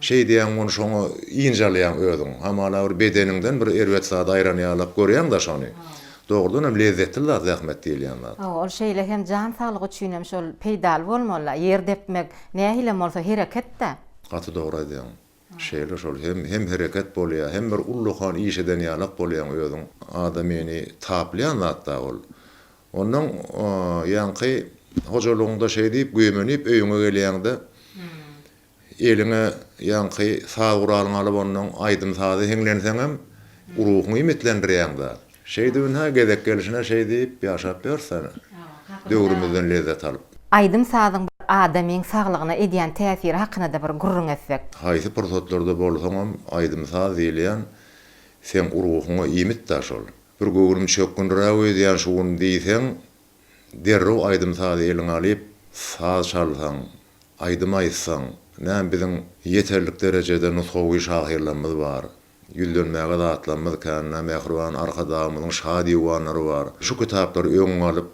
Speaker 2: şeýdýäň ony şoňa ynjalýaň özüň. Hamala bir bedeniňden bir erbet zat aýran ýalak görýäň-de şony. Dogrudan hem lezzetli zat zähmet diýilýän zat.
Speaker 1: Hawa, ol şeýle hem jan saglygy üçin hem şol peýdaly bolmaly-da. Ýer depmek nähilem bolsa hereket-dä.
Speaker 2: Gaty dogry aýdýaň. Şeýle şol hem hem hereket bolýar, hem bir ullakan iş eden ýalak bolýaň özüň. Adamyny taplaýan zat-da ol. Onnoň ýaňky hojalygyňda şeý diýip güýmenip öýüňe gelýäňde, Eliňe ýaňky saz guralyňy alyp onnoň aýdym-saza hiňlenseňem ruhuňy iýmitlendirýäň-dä. Şeýdibin-hä gezek gelşine şeý diýip ýaşap ýörüs-dä döwrümizden lezzet alyp.
Speaker 1: Aýdym-sazyň bir adamyň saglygyna edýän täsiri hakynda-da bir gürrüň etsek.
Speaker 2: Haýsy pursatlarda bolsaňam aýdym-saz diýilýän seň ruhuňa iýmit-dä şol. Bir göwnüm çökgünräk öýdýän şu gün diýseň, derrew aýdym-sazy eliňe alyp, saz çalsaň, Aýdym aýtsaň, näme biziň ýeterlik derejede nusgawy şahyrlarymyz bar. Ýüzlenmäge zatlarymyz kän, nä mähriban Arkadagymyzyň şa diwanlary bar. Şu kitaplary öňüňe alyp,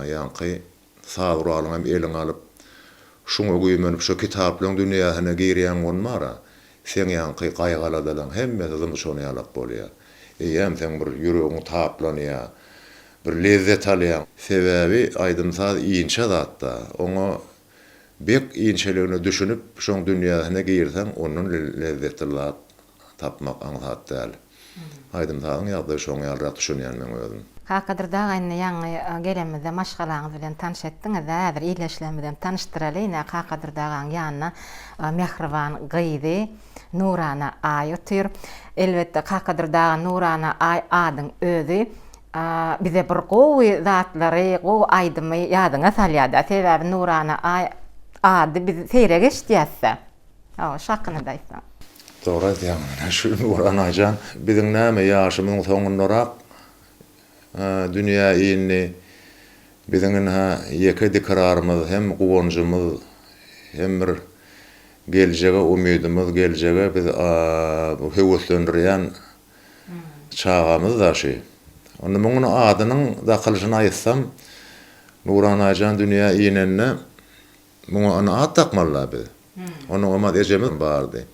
Speaker 2: ýaňky saz guralyňy hem eliňe alyp, şuňa güýmenip, şo kitaplaryň dünýäsine girýäň bolmara, seň ýaňky gaýgy-aladalaň hemmesi zyňyşan ýalak bolýar. Eýýäm seň bir ýüregiň taplanýar. Bir lezzet alýaň. Sebäbi aýdym-saz inçe zat-da. Oňa bek inçeligine düşünip, şoň dünýäsine girseň, ondan lezzetli zat tapmak aňsat däl. Aýdym-sazyň ýagdaýy şoň ýalyrak düşünýän meň özüm.
Speaker 1: Kakadurdy aga indi ýaňy gelenimizde maşgalaňyz bilen tanyş etdiňiz-dä, häzir ildeşlerimizem tanyşdyraly ine Kakadurdy agaň ýanynda mähriban gyzy Nurana Aý otyr. Elbetde Kakadurdy aga Nurana Aý adyň özi bize bir gowy zatlary, gowy aýdymy ýadyňa salýada. Sebäbi Nurana Aý ady biz seýrek eşidýäs-dä. Hawa, şu hakynda-da aýtsaň.
Speaker 2: Dogry aýdýaň. Ine şu Nurana jan biziň näme ýaşymyzyň soňundarak dünýä indi. Biziň ynha ýeke dikrarymyz hem guwanjymyz hem bir geljege umydymyz, geljege biz höweslendirýän Çagamyz-da şü. Onda muňuň adynyň dakylyşyny aýtsam, Nuranaýjan dünýä inende. Muňa ony at dakmaly-la biz. Onuň omaz ejemiz bardy.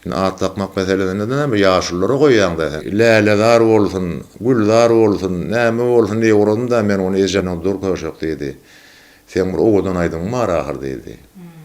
Speaker 2: Indi at dakmak meselesinde-de bir ýaşululara goýýaň-da sen. Lälezar bolsun, Gülzar bolsun, näme bolsun diýip ugradym-da men ony ejemden dur köşek diýdi. Seň bir owadan aýdymyň bar ahyr diýdi.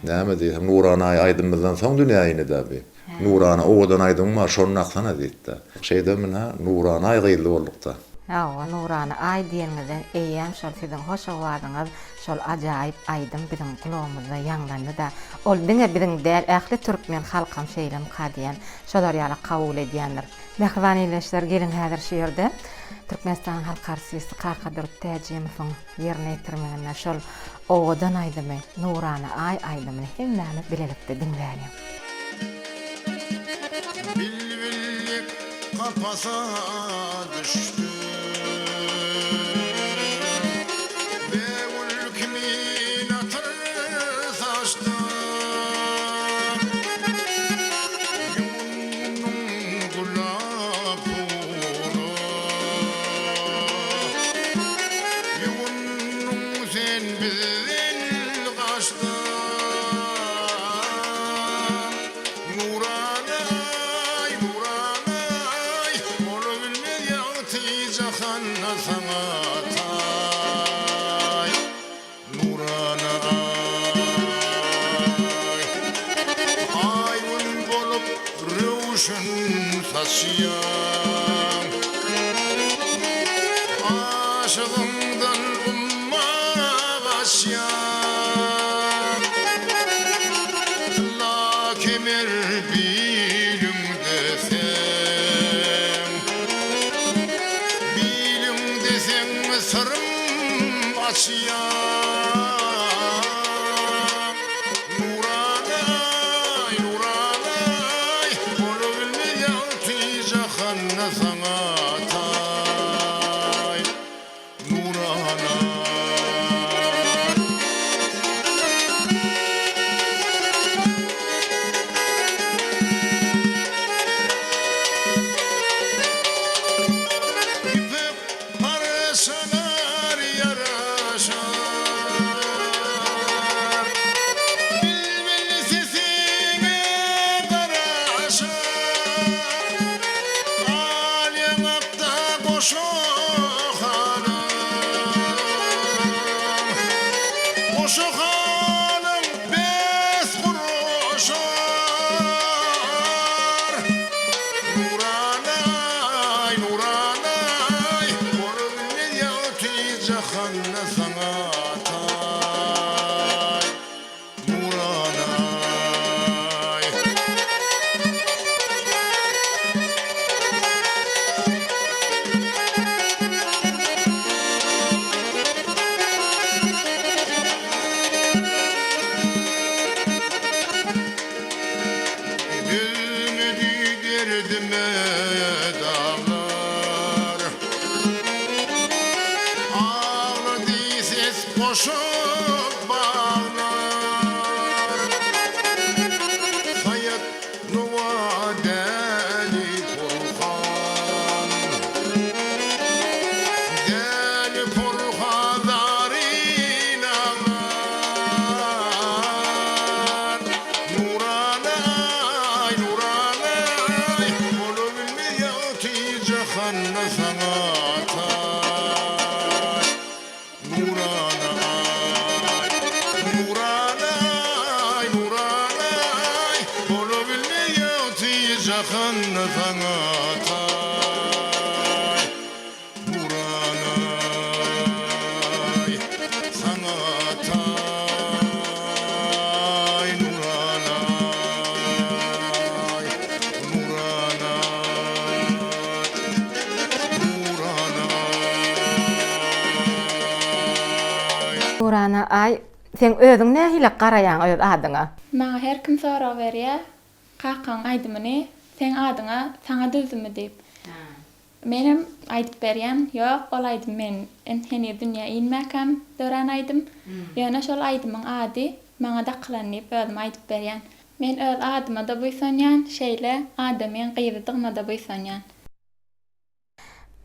Speaker 2: Näme diýsem, Nurana aý aýdymymyzdan soň dünýä indi-dä bi. Nurana owadan aýdymyň bar, şony daksana diýdi-de. Şeýdibem ynha Nurana aý gyzly bolduk-da.
Speaker 1: Hawa, Nurana aý diýeniňizden eýýäm şol siziň hoş owazyňyz, şol ajaýyp aýdym biziň gulagymyzda ýaňlandy-da. Ol diňe biziň däl, ähli türkmen halkam şeýlemika diýen, şolar ýaly kabul edýändir. Mähriban ildeşler, geliň häzir şu ýerde Türkmenistanyň halk artisti Kakadurdy Täjimowyň ýerine ýetirmeginde şol owadan aýdymy, Nurana aý aýdymyny hemmämiz bilelikde diňläliň.
Speaker 7: Bilbillik kapasa düşdi. Bägül kimin atyr saçdy. Ýuwundyň gulap suwuna. Ýuwundyň sen bizden gaçda. Nuranaý, Nuranaý, bolabilmez ýagty jahanda saňa taý. Nurana-aý. Aý-gün bolup röwşen saçýaň. Aşygyňdan umma gaçýaň. Tylla kemer biliňde seň. Biliňde seň syrym açýan. Nuranaý, Nuranaý, bolabilmez ýagty jahanda saňa taý. Nuranaý. Ýüpek Parçalar ýaraşar. Bilbil sesiňe garaşar. Al ýaňakda goşa halyň. Goşa halyň bes guraşar. Nuranaý, Nuranaý, Görünmez ýagty jahanda saňa taý. Nuranaý. Dözmedi derdime daglar. Aglady ses goşup baglar. Saýat Nowa däli porhan. Däli porhan zaryn aglar. Nuranaý, Nuranaý, bolabilmez ýagty jahanda saňa taý. Nuranaý, Nuranaý, Nuranaý, bolabilmez ýagty jahanda saňa taý. Nuranaý, saňa taý, Nuranaý, Nuranaý, Nuranaý.
Speaker 1: Nurana aý seň özüň nähili garaýaň öz adyňa?
Speaker 8: Maňa her kim sorag berýär, kakaň aýdymyny seň adyňa saňa düzdümi diýip. Menem aýdyp berýän, ýok, ol aýdym men heniz dünýä inmäkäm dörän aýdym. Ýöne şol aýdymyň ady maňa dakylan diýip özüm aýdyp berýän. Men öz adyma-da buýsanýan, şeýle adamyň gyzydygma-da buýsanýan.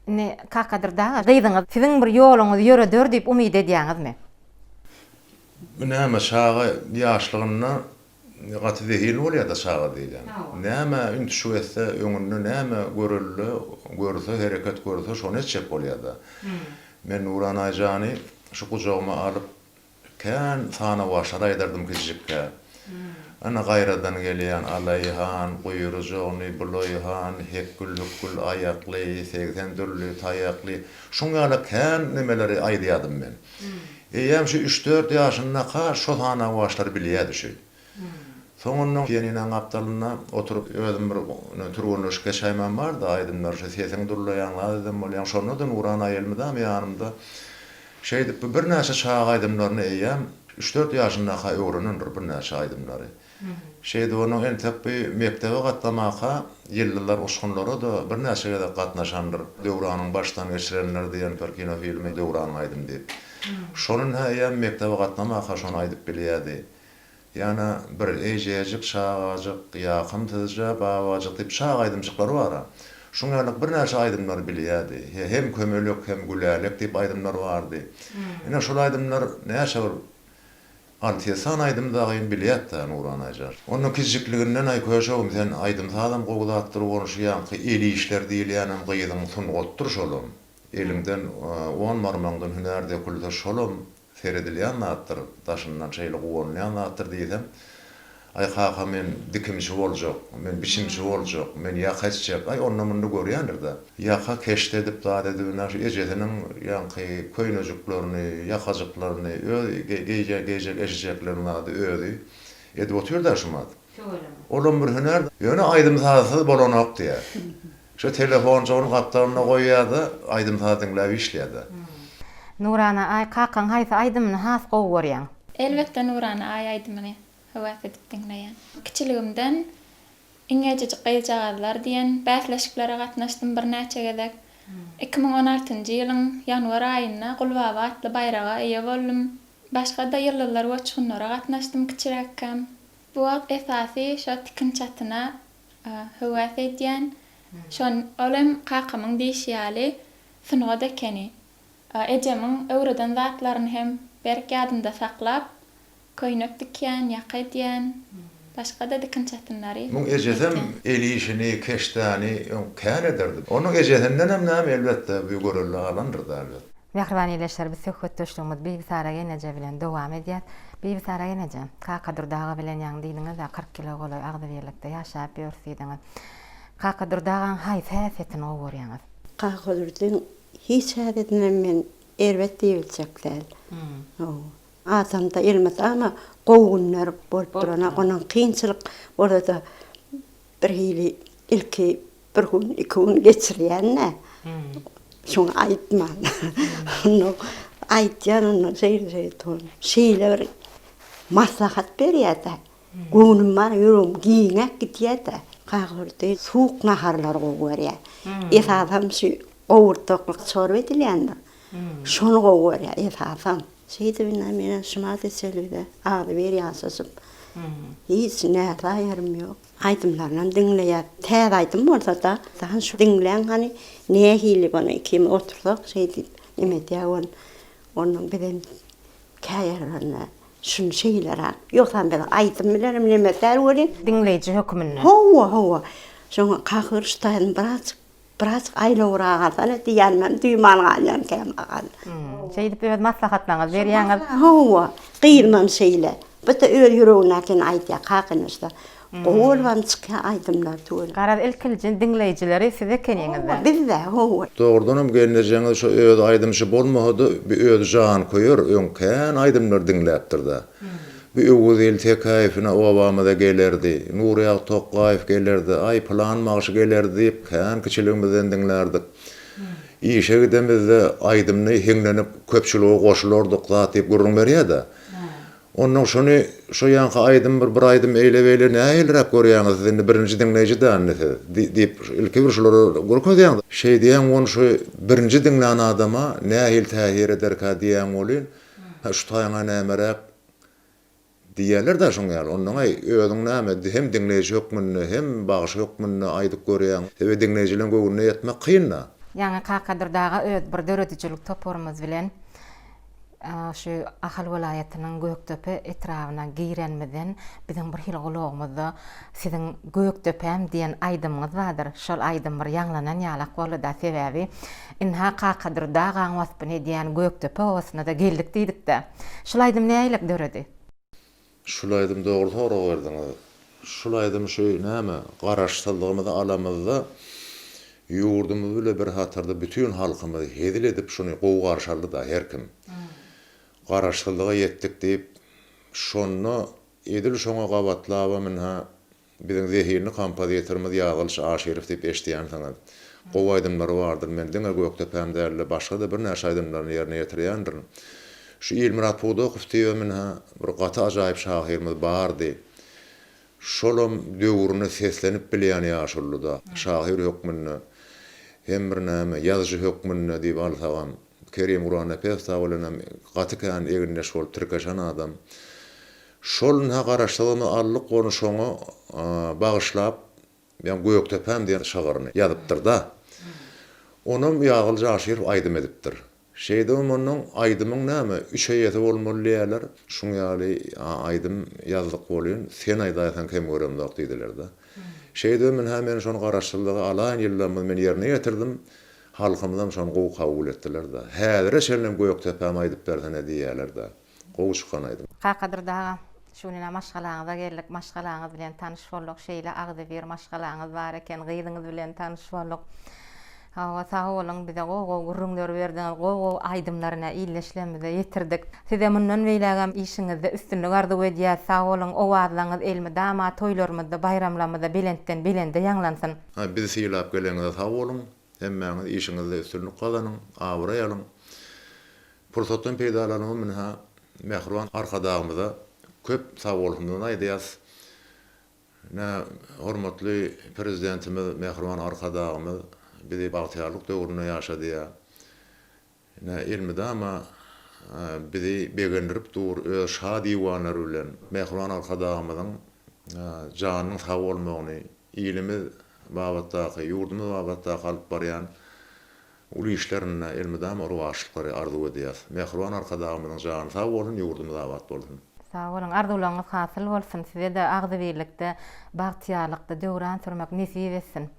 Speaker 1: Indi Kakadurdy aga, gyzyňyz siziň bir ýoluňyzy ýöreder diýip umyt edýäňizmi?
Speaker 2: Bu näme çaga ýaşlygynda gaty zehinli bolýada çaga diýilýän. Nämä üntüşik etse öňünde näme görelde görse hereket görse şony etjek bolýada. Men Nuranaýjany şu gujagyma alyp Kän sanawaçlar aýdardym kiçijikkä. Ana gaýradan gelýän Alaý han, guýrujagyny bulaý han, hekgül-hükgül aýakly, 80 dürli taýakly, şuň ýaly kän nemeleri aýdýadym men. Eýýäm şu üç-dört ýaşyndaka şo sanawaçlary bilýädi şu. Soňundan pianinaň gapdalynda oturyp özüm bir türgenleşik geçäýmän bardy, aýdymlary şu sesiňi durlaýaň, zat eden bolýaň. Şonda-da Nurana elmydam ýanymda. Şeýdip bu birnäçe çaga aýdymlaryny eýýäm üç-dört ýaşyndaka öwrenendir birnäçe aýdymlary. Şeýdip onuň entek bu mekdebe gatnamaka Ýyldyzlar uçgunlara-da birnäçe gezek gatnaşandyr. Döwranyň başdan geçirenleri diýen bir kino filmi Döwranyň aýdymy diýip. Şony eýýäm mekdebe gatnamaka şony aýdyp bilýärdi. Ýana bir eýjejik çagajyk, ýakymsyzja babajyk diýip çaga aýdymjyklary bar-a. Şuň ýalyk birnäçe aýdymlary bilýärdi. Hem Kömelek, hem Gülälek diýip aýdymlar bardy. Ine, şol aýdymlar näçe bir alty-ýedi sany aýdym dagyn bilýärdi-dä Nurana eje. Onda kiçijikliginden aý köşegim sen aýdym-sazam gowy zatdyr, ony şu ýaňky el işleri diýilýänem gyzyň sungatdyr şolam. Eliňden, on barmagyňdan hünär dökülse şolam seredilýän zatdyr, daşyndan şeýle guwanylýan zatdyr diýsem, Aý, kaka, men dikimçi boljak, men biçimçi boljak, men ýaka etjek, aý, onda-munda görýändir-dä. Ýaka keşde edip, zat edip, ine, şu ejesiniň ýaňky köýnejiklerini, ýakajyklaryny, öz geýjek, geýjek eşijeklerini zady özi edip otyr-da şumat. Olam bir hünär. Ýöne aýdym-sazsyz bolanok diýýär. Şo telefonjygyny gapdalynda goýýar-da, aýdym-saz diňläp işleýär-de.
Speaker 1: Nurana aý kakaň haýsy aýdymyny has gowy görýäň?
Speaker 8: Elbetde Nurana aý aýdymyny höwes edip diňleýän. Kiçiligimden Iňňejijik gyzjagazlar diýen bäsleşiklere gatnaşdym birnäçe gezek. 2016-njy ýylyň ýanwar aýynda Gulbaba atly baýraga eýe boldum. Başga-da Ýyldyzlar we uçgunlara gatnaşdym kiçiräkkäm. Bu wagt esasy şo tikin-çatyna höwes edýän. Şon ol hem kakamyň diýşi ýaly sungat ekeni. Ejemiň öwreden zatlaryny hem berk ýadymda saklap, köýnek dikýän, ýaka edýän, başga-da dikin-çatynlary
Speaker 2: Muň ejesem
Speaker 8: etýän.
Speaker 2: el işini, keşdäni öň kän ederdi. Onuň ejesindenem näme elbetde bu görelde alandyr-da elbetde.
Speaker 1: Mähriban ildeşler biz söhbetdeşligimizi Bibisara gelneje bilen dowam edýäs. Bibisara gelneje, Kakadurdy aga bilen ýaňy diýdiňiz-ä 40 ýyla golaý agzybirlikde ýaşap ýörüs diýdiňiz. Kakadurdy agaň haýsy häsiýetini gowy görýäňiz?
Speaker 9: Kakadurdyň hiç häsiýetinem men erbet diýibiljek däl. Hawa. Adamda elmydama gowy günler bolup duranok. Onuň kynçylyk bolsa-da birhili ilki Bir gün, iki gün geçirýän-dä. Şoňa aýtman. Onda aýtýan onda şeýle-şeýle tol. Şeýle bir maslahat berýär-dä. Göwnüm bar, ýüregim giňäp gidýär-dä. Kakadurdy suwuk naharlary gowy görýär. Esasam şu gowurdakly çorba edilýändir. Şony gowy görýär esasam. Şeýdip indi menem şumat içeli-de agzybir ýaşaşyp, hiç näsa ýerim ýok. Aýdymlarynam diňleýär. Täze aýdym bolsa-da, hany şu diňläň hany nähili muny ikimiz otursak şeý diýip neme edýär ol. Onnoň bizem käýerlerinde şuny şeýleräk, ýogsam biz aýdym bilenem neme däl welin.
Speaker 1: Diňleýji höküminde.
Speaker 9: Hawa, hawa. Şoňa Kahyr şu taýyny birazjyk Birazjyk aýlawrak alsana diýýänimem duýman galýan kämahal.
Speaker 1: Şeýdip öz maslahatlaryňyzy berýäňiz.
Speaker 9: Hawa, gyzymam şeýle. Bu-da öz ýüregindäkini aýdýar, kakynysda. Gowy bolubam çykýar aýdymlar tüweleme.
Speaker 1: Garaz ilkinji diňleýjileri siz ekeniňiz-dä.
Speaker 9: Biz-dä, hawa.
Speaker 2: Dogrudanam gelnejeňiz şo özi aýdymçy bolmasa-da bir özi janköýer, öň kän aýdymlar diňläpdir-dä. Bu Öwezgeldi Tekäýew ine obamyza gelerdi, Nurýag Tokgaýew gelerdi, aý pylan bagşy gelerdi diýip kän kiçiligimizden diňlärdik. Işe gidemizde aýdymyny hiňlenip köpçülige goşulardyk zat diýip gürrüň berýär-de. Onnoň şony şo ýaňky aýdym bir bir aýdym eýle-beýle nähiliräk görýäňiz siz indi birinji diňleýji dä indi siz diýip ilki bir şulara görkezýäň. Şeýdýäň ony şu birinji diňlän adama nähili täsir ederkä diýýäň welin, hä şu taýyňa nämeräk Diýýärler-dä şoň ýaly. Onnoň-aý, özüň näme, hem diňleýji hökmünde, hem bagşy hökmünde aýdyp görýäň. Sebäbi diňleýjileň göwnüne ýetmek kyn-da.
Speaker 1: Ýaňy Kakadurdy aga öz bir döredijilik toparymyz bilen. Şu Ahal welaýatynyň Gökdepe etrabyna girenimizden biziň bir hili gulagymyzda siziň Gökdepäm diýen aýdymyňyz bardyr. Şol aýdym bir ýaňlanan ýalak boldy-da, sebäbi ynha Kakadurdy agaň waspyny edýän Gökdepe obasyna-da geldik diýdik-dä. Şul aýdym nähili döredi?
Speaker 2: Şul aýdym dogry sorag berdiňiz. Şul aýdym şu näme garaşsyzlygymyzy alamyzda ýurdumyz bile bir hatarda bütin halkymyz hezil edip şuny gowy garşy aldyda her kim. Garaşsyzlyga ýetdik diýip şonda edil şoňa gabatlabam ynha Biziň zehinli kompozitorymyz Ýazgylyç Aşyrow diýip eşidýänsiňiz. Gowy aýdymlary bardyr. Men diňe Gökdepäm däl-de, başga-da birnäçe aýdymlaryny ýerine ýetirýändirin. Şu Ilmyrat Pudakow diýibem ynha, bir gaty ajaýyp şahyrymyz bardy. Şolam döwrüne seslenip bilýän ýaşuludy-da. Şahyr hökmünde hem bir näme, ýazyjy hökmünde diýip alsagam, Kerim Gurbannepesow dagy bilenem gaty kän egindeş bolup tirkeşen adam. Şol ynha garaşsyzlygyny aldyk ony şoňa bagyşlap ýa Gökdepäm diýen şygyryny ýazypdyr-da. Onam Ýazgylyç Aşyrow aýdym edipdir. Şeýdibem onnoň aýdymyň näme, üç eýesi bolmaly diýýärler. Şuň ýaly aýdym ýazdyk welin, sen aýdaýsaň kem göremzok diýdiler-de. Şeýdibem ynha men şony garaşsyzlygy alaýyn ýyllarymyz men ýerine ýetirdim. Halkymyzam şony gowy kabul etdiler-de. Häzire çenlem Gökdepämi aýdyp bersene diýýärler-de. Gowy çykan aýdym.
Speaker 1: Kakadurdy aga, şu gün ine maşgalaňyza geldik, maşgalaňyz bilen tanyş bolduk, şeýle agzybir maşgalaňyz bar eken, gyzyňyz bilen tanyş bolduk. Hawa, sag boluň, bize gowy-gowy gürrüňler berdiňiz, gowy-gowy aýdymlary ine ildeşlerimize ýetirdik. Size mundan beýlägem işiňizde üstünlik arzuw edýäs, sag boluň, owazlaryňyz elmydama toýlarymyzda, baýramlarymyzda belentden belende ýaňlansyn.
Speaker 2: Bizi sylap geleniňize sag boluň. Hemmäňiz işiňizde üstünlik gazanyň, abraý alyň. Pursatdan peýdalanybam ynha mähriban Arkadagymyza köp sagbolsunymyzy aýdýas. Ine, hormatly Prezidentimiz mähriban Arkadagymyz bizi bagtyýarlyk döwründe ýaşadýar. Ine, elmydama bizi begendirip dur öz şa diwanlary bilen. Mähriban Arkadagymyzyň janynyň sag bolmagyny, ilimiz babatdaky, ýurdumyz babatdaky alyp barýan uly işlerinde elmydama rowaçlyklary arzuw edýäs. Mähriban Arkadagymyzyň jany sag bolsun, ýurdumyz abat bolsun!
Speaker 1: Sag boluň, arzuwlaryňyz hasyl bolsun, size-de agzybirlikde, bagtyýarlykda döwran sürmek nesip etsin!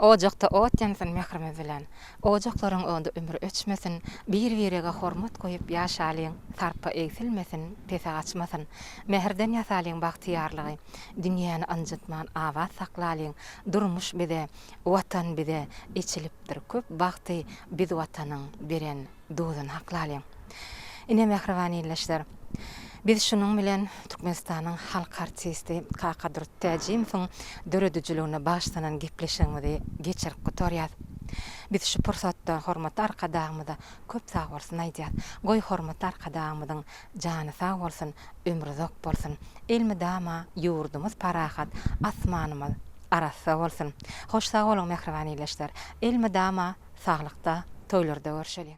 Speaker 1: Ojakda ot ýansyn mährimiz bilen. Ojaklaryň ody ömür öçmesin, Bir-birege hormat goýup ýaşalyň, Sarpa egsilmesin, pese gaçmasyn. Mähirden ýasalyň bagtyýarlygy, Dünýäni ynjytman abat saklalyň, Durmuş bize, Watan bize eçilipdir köp bagty, Biz Watanyň beren duzuny haklalyň. Ine mähriban ildeşler, biz şunuň bilen Türkmenistanyň halk artisti Kakadurdy Täjimowyň döredijiligine bagyşlanan gepleşigimizi geçirip gutarýas. Biz şu pursatda hormatly Arkadagymyza köp sagbolsun aýdýas. Goý hormatly Arkadagymyzyň jany sag bolsun, ömri uzak bolsun. Elmydama ýurdumyz parahat, asmanymyz arassa bolsun. Hoş sag boluň mähriban ildeşler. Elmydama saglykda, toýlarda görşeliň.